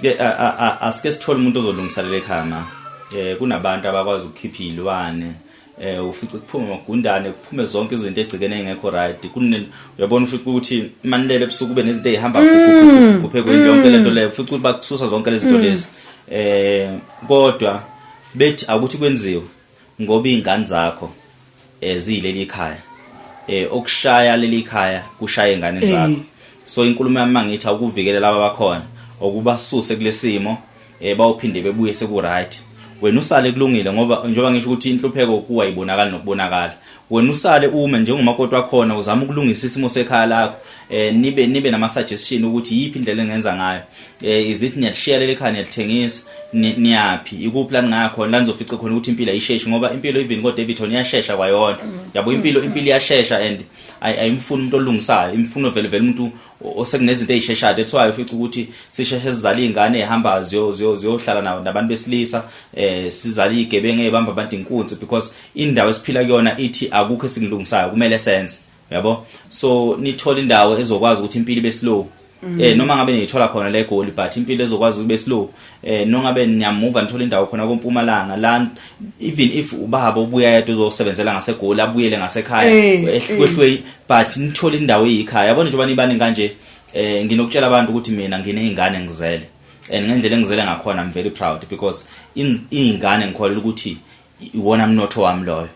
Ke asike sithole umuntu ozolungisa leli khaya ma. Kunabantu abakwazi ukukhipha izilwane, ufice kuphuma amagundane, kuphume zonke izinto egcikene engekho right. Kune uyabona, ufice ukuthi manilele ebusuku kube nezinto ezihamba kuphe kwendlu, yonke lento leyo, ufice ukuthi bakususa zonke lezi zinto lezi, kodwa bethi akuthi kwenziwe ngoba izingane zakho ziyileli khaya, okushaya leli khaya kushaya ingane zakho. So inkulumo yami mangithi akuvikele laba bakhona, okubasuse kulesimo, bawuphinde bebuye seku right, wena usale kulungile, ngoba njengoba ngisho ukuthi inhlupheko kuwa ibonakala nokubonakala, wena usale ume njengomakoti wakhona, uzama ukulungisa isimo sekhaya lakho, nibe nama suggestion ukuthi yiphi indlela engenza ngayo. Izithi niyalishiya leli khaya, niyalithengisa, niyaphi, ikuphi la ningaya khona, la nizofica khona ukuthi impilo ayisheshi, ngoba impilo even ko Davidton iyashesha kwayona, yabo. Impilo iyashesha and ayimfuni umuntu olungisayo, imfuno vele vele umuntu osekunezinto ezisheshayo. That's why ufica ukuthi sisheshe sizala izingane ezihamba ziyohlala nabantu besilisa, sizala izigebengu ezibamba abantu inkunzi, because indawo esiphila kuyona ithi akukho esikulungisayo, kumele senze, yabo. So nithola indawo ezokwazi ukuthi impilo ibe slow, noma ngabe niyithola khona le Goli, but impilo ezokwazi ukube slow, nongabe niyamuva nithola indawo khona kompumalanga la, even if ubaba ubuya yedwa uzosebenzela ngaseGoli, abuyele ngasekhaya, kwehlwe, but nithole indawo eyikhaya, yabona. Njengoba nibani kanje, nginokutshela abantu ukuthi mina nginezingane, ngizele, and ngendlela engizele ngakhona I'm very proud, because izingane ngikholelwa ukuthi iwona mnotho wami loyo.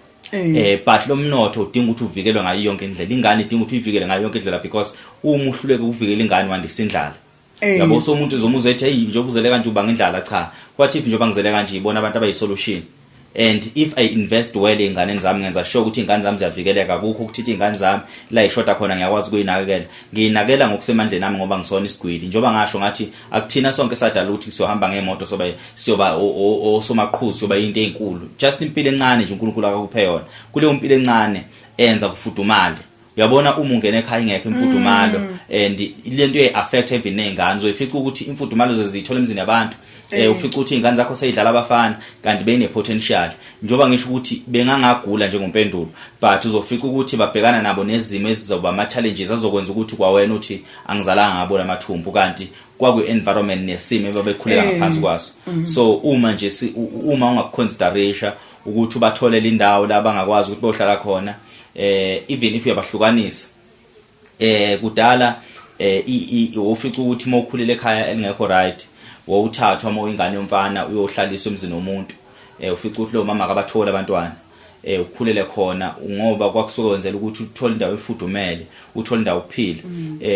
But lo mnotho udinga ukuthi uvikelwe ngayo yonke indlela. Ingane idinga ukuthi uyivikele ngayo yonke indlela, because uma uhluleka ukuvikela ingane, wandisa indlala. Yabo, so umuntu uzomuza ethi, "Hey, njengoba uzele kanje, ubanga indlala." Cha, what if njengoba ngizele kanje, ibona abantu abayi-solution, and if I invest well ey'nganeni zami, ngenza sure ukuthi iy'ngane zami ziyavikeleka, akukho ukuthi iy'ngane zami la y'shoda khona, ngiyakwazi ukuyinakekela, ngiyinakekela ngokusemandleni ami, ngoba ngisona isigwili. Njengoba ngasho ngathi akuthina sonke sadala ukuthi siyohamba ngemoto, soba siyoba osomaqhuzu, siyoba into ey'nkulu. Just impilo encane nje uNkulunkulu akakuphe yona, kuleyo mpilo encane enza kufudumale. Uyabona, uma ungena ekhaya ingekho imfudumalo, and lento iyayi-affect even ney'ngane. Uzoyifica ukuthi imfudumalo zeziyithola emzini yabantu. Ufica ukuthi iy'ngane zakho seyidlala abafana, kanti bene-potential. Njengoba ngisho ukuthi bengangagula njengompendulo, but uzofica ukuthi babhekana nabo nezimo ezizoba ama-challenges azokwenza ukuthi kwawena uthi, "Angizalanga ngabo lamathumbu," kanti kwakuyi-environment nesimo ebabekhulela ngaphansi kwaso. So uma nje uma ungakuconsiderisha ukuthi ubatholele indawo la bangakwazi ukuthi bohlala khona, even if uyabahlukanisa, kudala ufica ukuthi uma ukhulele ekhaya elingekho right, wawuthathwa uma uyingane yomfana, uyohlaliswa emzini womuntu, ufica ukuthi lo mama akabathola abantwana, ukhulele khona, ngoba kwakusuke wenzela ukuthi uthole indawo efudumele, uthole indawo ukuphila.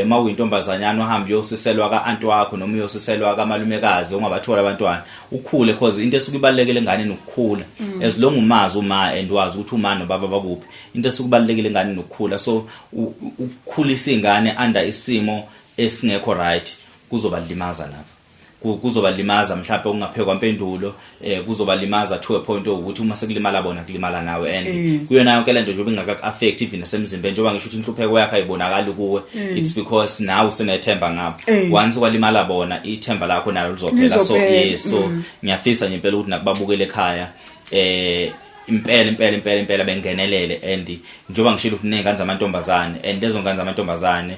Uma uyintombazanyana, uhambe uyosiselwa ka-anti wakho noma uyosiselwa kamalumekazi ungabathola abantwana, ukhule, cause into esuke ibalulekile enganeni ukukhula. As long umazi uma and wazi ukuthi uma nobaba bakuphi, into esuke ibalulekile enganeni ukukhula. So ukukhulisa ingane under isimo esingekho right kuzobalimaza lapho. Kuzobalimaza mhlawumbe ukungaphekwa mpendulo, kuzobalimaza to a point ukuthi uma sekulimala bona, kulimala nawe, and kuyona yonke lento njengoba ingaka affect even nasemzimbeni. Njengoba ngisho ukuthi inhlupheko yakho ayibonakali kuwe, it's because nawe usenethemba ngabo. Once kwalimala bona, ithemba lakho nalo lizophela. So Lizophela. Yes, so ngiyafisa nje impela ukuthi nakubabukele ekhaya, impela impela impela impela bengenelele. And njengoba ngishilo ukuthi nezingane zamantombazane, and lezo ngane zamantombazane,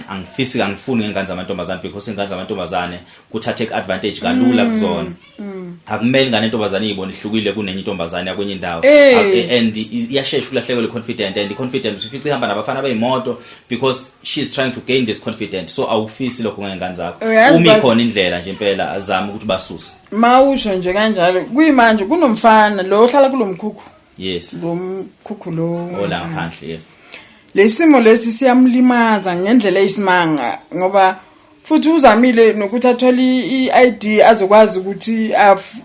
angifisi, angifuni ngengane zamantombazane, because ingane zamantombazane kuthathe advantage kalula kuzona. Akumele ingane entombazane izibone ihlukile kunenye intombazane yakwenye indawo. And iyashesha ukulahlekelwa i-confident, and i-confidence ufica ihamba nabafana beyimoto because she is trying to gain this confidence. So awufisi lokho ngengane zakho. Uyazi Uma ikhona indlela nje impela, azame ukuthi basuse. Mawusho nje kanjalo, kuyimanje kunomfana lo ohlala kulomkhukhu. Lo mkhukhu lo. Ola ngaphandle, yes. Lesimo lesi siyamlimaza ngendlela eyisimanga, ngoba futhi uzamile nokuthi athole i-ID azokwazi ukuthi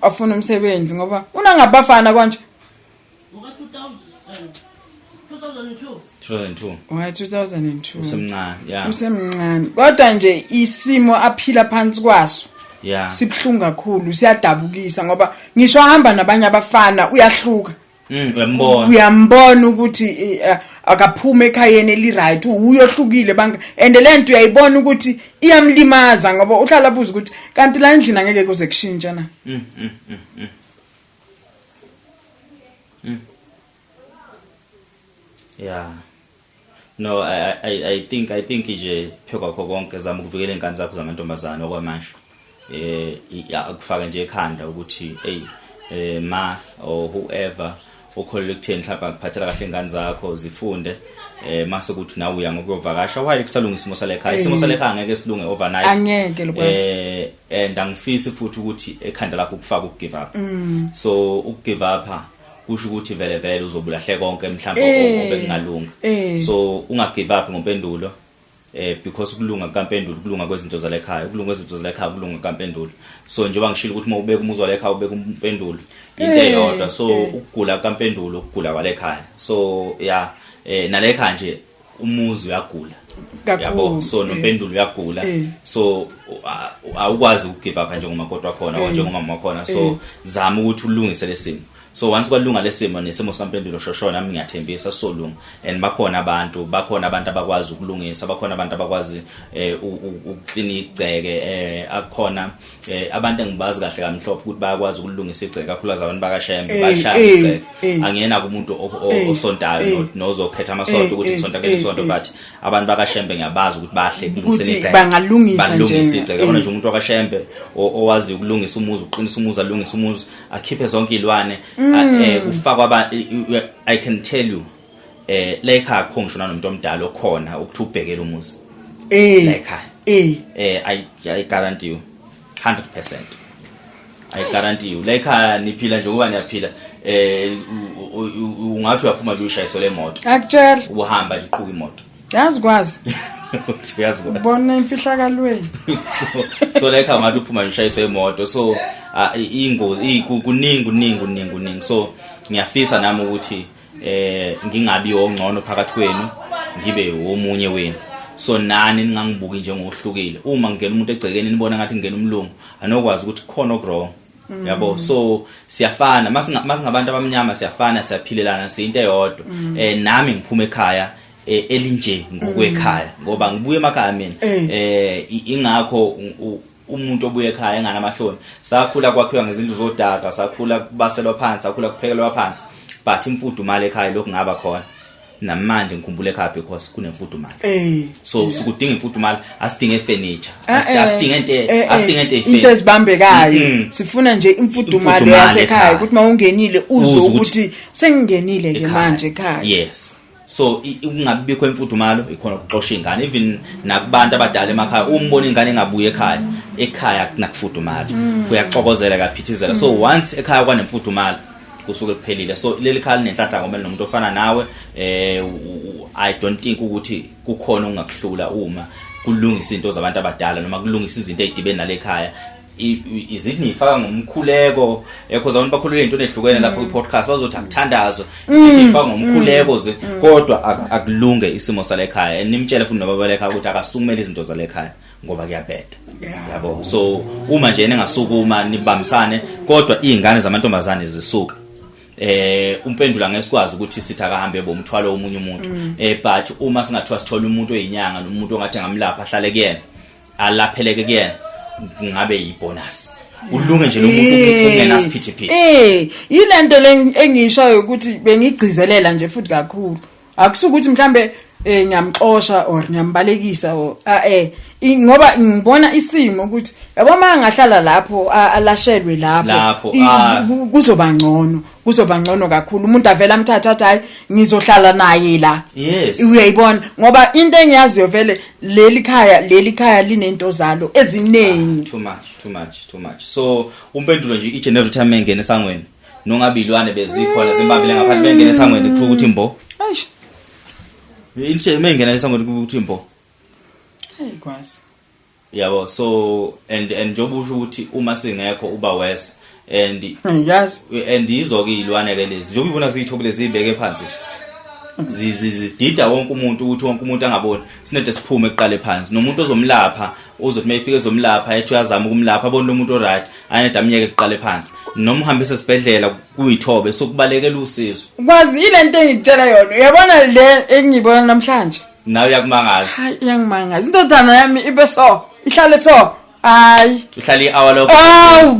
afune umsebenzi, ngoba unangabafana kwanje. 2002. 2002. Wa 2002. Usemncane, yeah. Usemncane, kodwa nje isimo aphila phansi kwaso sibhlungu kakhulu, siyadabukisa, ngoba ngisho ahamba nabanye abafana uyahluka. Uyambona. Uyambona ukuthi akaphuma ekhayeni eli right, uyohlukile banga, and lento uyayibona ukuthi iyamlimaza, ngoba uhlala abuza ukuthi kanti la endlini angeke kuze kushintsha na. Yeah, no, I think nje phekwakho konke, zama ukuvikela ingane zakho zamantombazane okwamanje. Akufake nje ekhanda ukuthi, hey, ma or whoever okholelwa ekutheni mhlawumbe akuphathela kahle ingane zakho zifunde, mase kuthi nawe uya ngokuyovakasha while kusalunga isimo sale ekhaya. Isimo sale ekhaya ngeke silunge overnight. Angeke lokwazi. And angifisi futhi ukuthi ekhanda lakho ukufaka ukugive up. So ukugive up kusho ukuthi vele vele uzobulahle konke mhlawumbe obekungalunga. So ungagive up ngompendulo, because ukulunga kampendulo ukulunga kwezinto zalekhaya, ukulunga kwezinto zalekhaya ukulunga kampendulo. So njengoba ngishilo ukuthi uma ubeka umuzi walekhaya, ubeka umpendulo, into eyodwa. So ukugula kampendulo ukugula kwalekhaya. So yeah, nalekhaya nje umuzi uyagula, yabo. Kakhulu. So nompendulo uyagula. So awukwazi ukugive up njengomakoti wakhona or njengomama wakhona. So zama ukuthi ulungise lesimo. So once kwalunga lesimo nesimo sikampendulo, shosho nami ngiyathembisa sizolunga. And bakhona abantu abakwazi ukulungisa, bakhona abantu abakwazi ukuklina igceke. Akukhona abantu engibazi kahle kamhlophe ukuthi bayakwazi ukulungisa igceke, kakhulukazi abantu bakaShembe, bashaya igceke. Angiyena umuntu osontayo nozokhetha amasonto ukuthi ngisonta kuleli sonto, but abantu bakaShembe ngiyabazi ukuthi bahle kulungiseni Ukuthi igceke. Bangalungisa Balungisa nje. igceke. Yabona nje umuntu wakaShembe owazi ukulungisa umuzi, uqinisa umuzi, alungisa umuzi, akhiphe zonke izilwane, kufakwa I can tell you, la ekhaya akukho ngisho nanomuntu omdala okhona ukuthi ubhekele umuzi la ekhaya. I guarantee you 100%, I guarantee you, la ekhaya niphila nje ngoba niyaphila. Ungathi uyaphuma nje ushayiswe le moto. Akutshela. Uhamba nje iqhuka imoto. Yazi kwazi. Uthi uyazi kwazi. Bona imfihlakalweni. So la ekhaya ungathi uphuma nje ushayiswe imoto. So ingozi kuningi kuningi kuningi kuningi. So ngiyafisa nami ukuthi ngingabi ongcono phakathi kwenu, ngibe womunye wenu. So nani ningangibuki njengohlukile. Uma ngingena umuntu egcekeni nibona ngathi ngingena umlungu, anokwazi ukuthi khona okwrong. Yabo, so siyafana masingabantu abamnyama, siyafana, siyaphilelana, siyinto eyodwa. Nami ngiphuma ekhaya elinje ngokwekhaya ngoba ngibuye emakhaya mina. Ingakho umuntu obuye ekhaya enganamahloni. Sakhula kwakhiwa ngezindlu zodaka, sakhula kubaselwa phansi, sakhula kuphekelwa phansi, but imfudumalo ekhaya lokhu ngaba khona. Namanje ngikhumbula ekhaya because kunemfudumalo. So sikudinga imfudumalo, asidinge furniture, asidinge into, asidinge into. Into ezibambekayo, sifuna nje imfudumalo yasekhaya, ukuthi mawungenile uzwe ukuthi sengingenile ke manje ekhaya. Yes, so ukungabikho imfudumalo ikhona ukuxosha ingane, even nakubantu abadala emakhaya. Umbona ingane engabuye ekhaya, ekhaya kunakufudumala, kuyaxokozela, kuyaphithizela. So once ekhaya kwanemfudumalo kusuke kuphelile. So leli khaya linenhlanhla ngoba nomuntu ofana nawe. I don't think ukuthi kukhona okungakuhlula uma kulungisa izinto zabantu abadala noma kulungisa izinto ezidibene nale khaya. Izithi nifaka ngomkhuleko, because abantu bakhulule into ehlukene lapho kwi-podcast, bazothi akuthandazwe. Isithi ifaka ngomkhuleko, kodwa akulunge isimo sale ekhaya, and nimtshele futhi nobaba lekhaya ukuthi akasukumele izinto zale ekhaya ngoba kuyabheda. Yabo, so uma nje ningasukuma nibambisane, kodwa izingane zamantombazane zisuka umpendula ngesikwazi ukuthi sithi akahambe bomthwalo omunye umuntu, but uma singathiwa sithola umuntu oyinyanga nomuntu ongathi ngamlapha ahlale kuyena, alapheleke kuyena, kungabe yibonus, ulunge nje lo muntu ungenasiphithiphithi. Yilento le engishoyo ukuthi bengigcizelela nje futhi kakhulu. Akusukuthi ukuthi mhlambe ngiyamxosha or ngiyambalekisa or ngoba ngibona isimo ukuthi yabo mangahlala lapho alashelwe lapho, Lapho, kuzoba ngcono, kuzoba ngcono kakhulu. Umuntu avela amthatha athi hayi, ngizohlala naye la. Uyayibona, ngoba into engiyaziyo vele leli khaya linento zalo eziningi. Too much, too much, too much. So umpendulo nje each and every time engena esangweni, nongabe ilwane bezikhona zimbambile ngaphandle, bengena esangweni kuthiwa ukuthi mbo. Eish. Inhle mengena esangweni ukuthi mbo. Hey kwazi. Yabo, so and njengoba usho ukuthi uma singekho uba worse and Yes. And yizo-ke iy'lwane ke lezi njengoba ibona ziyithobile, ziyibeke phansi, zidida wonke umuntu ukuthi wonke umuntu angaboni. Sinede siphume kuqale phansi nomuntu ozomlapha, uzothi mayefika ezomlapha ethi uyazama ukumlapha, abone lo muntu oright, anede amnyeke kuqale phansi noma uhambise esibhedlela kuyithobe. So kubalekela usizo. Kwazi ilento engikutshela yona, uyabona le engiyibona namhlanje. Nawe uyakumangaza. Hayi, iyangimangaza. Indodana yami ibe so, ihlale so, hayi. Uhlala i-hour lokho. Awu.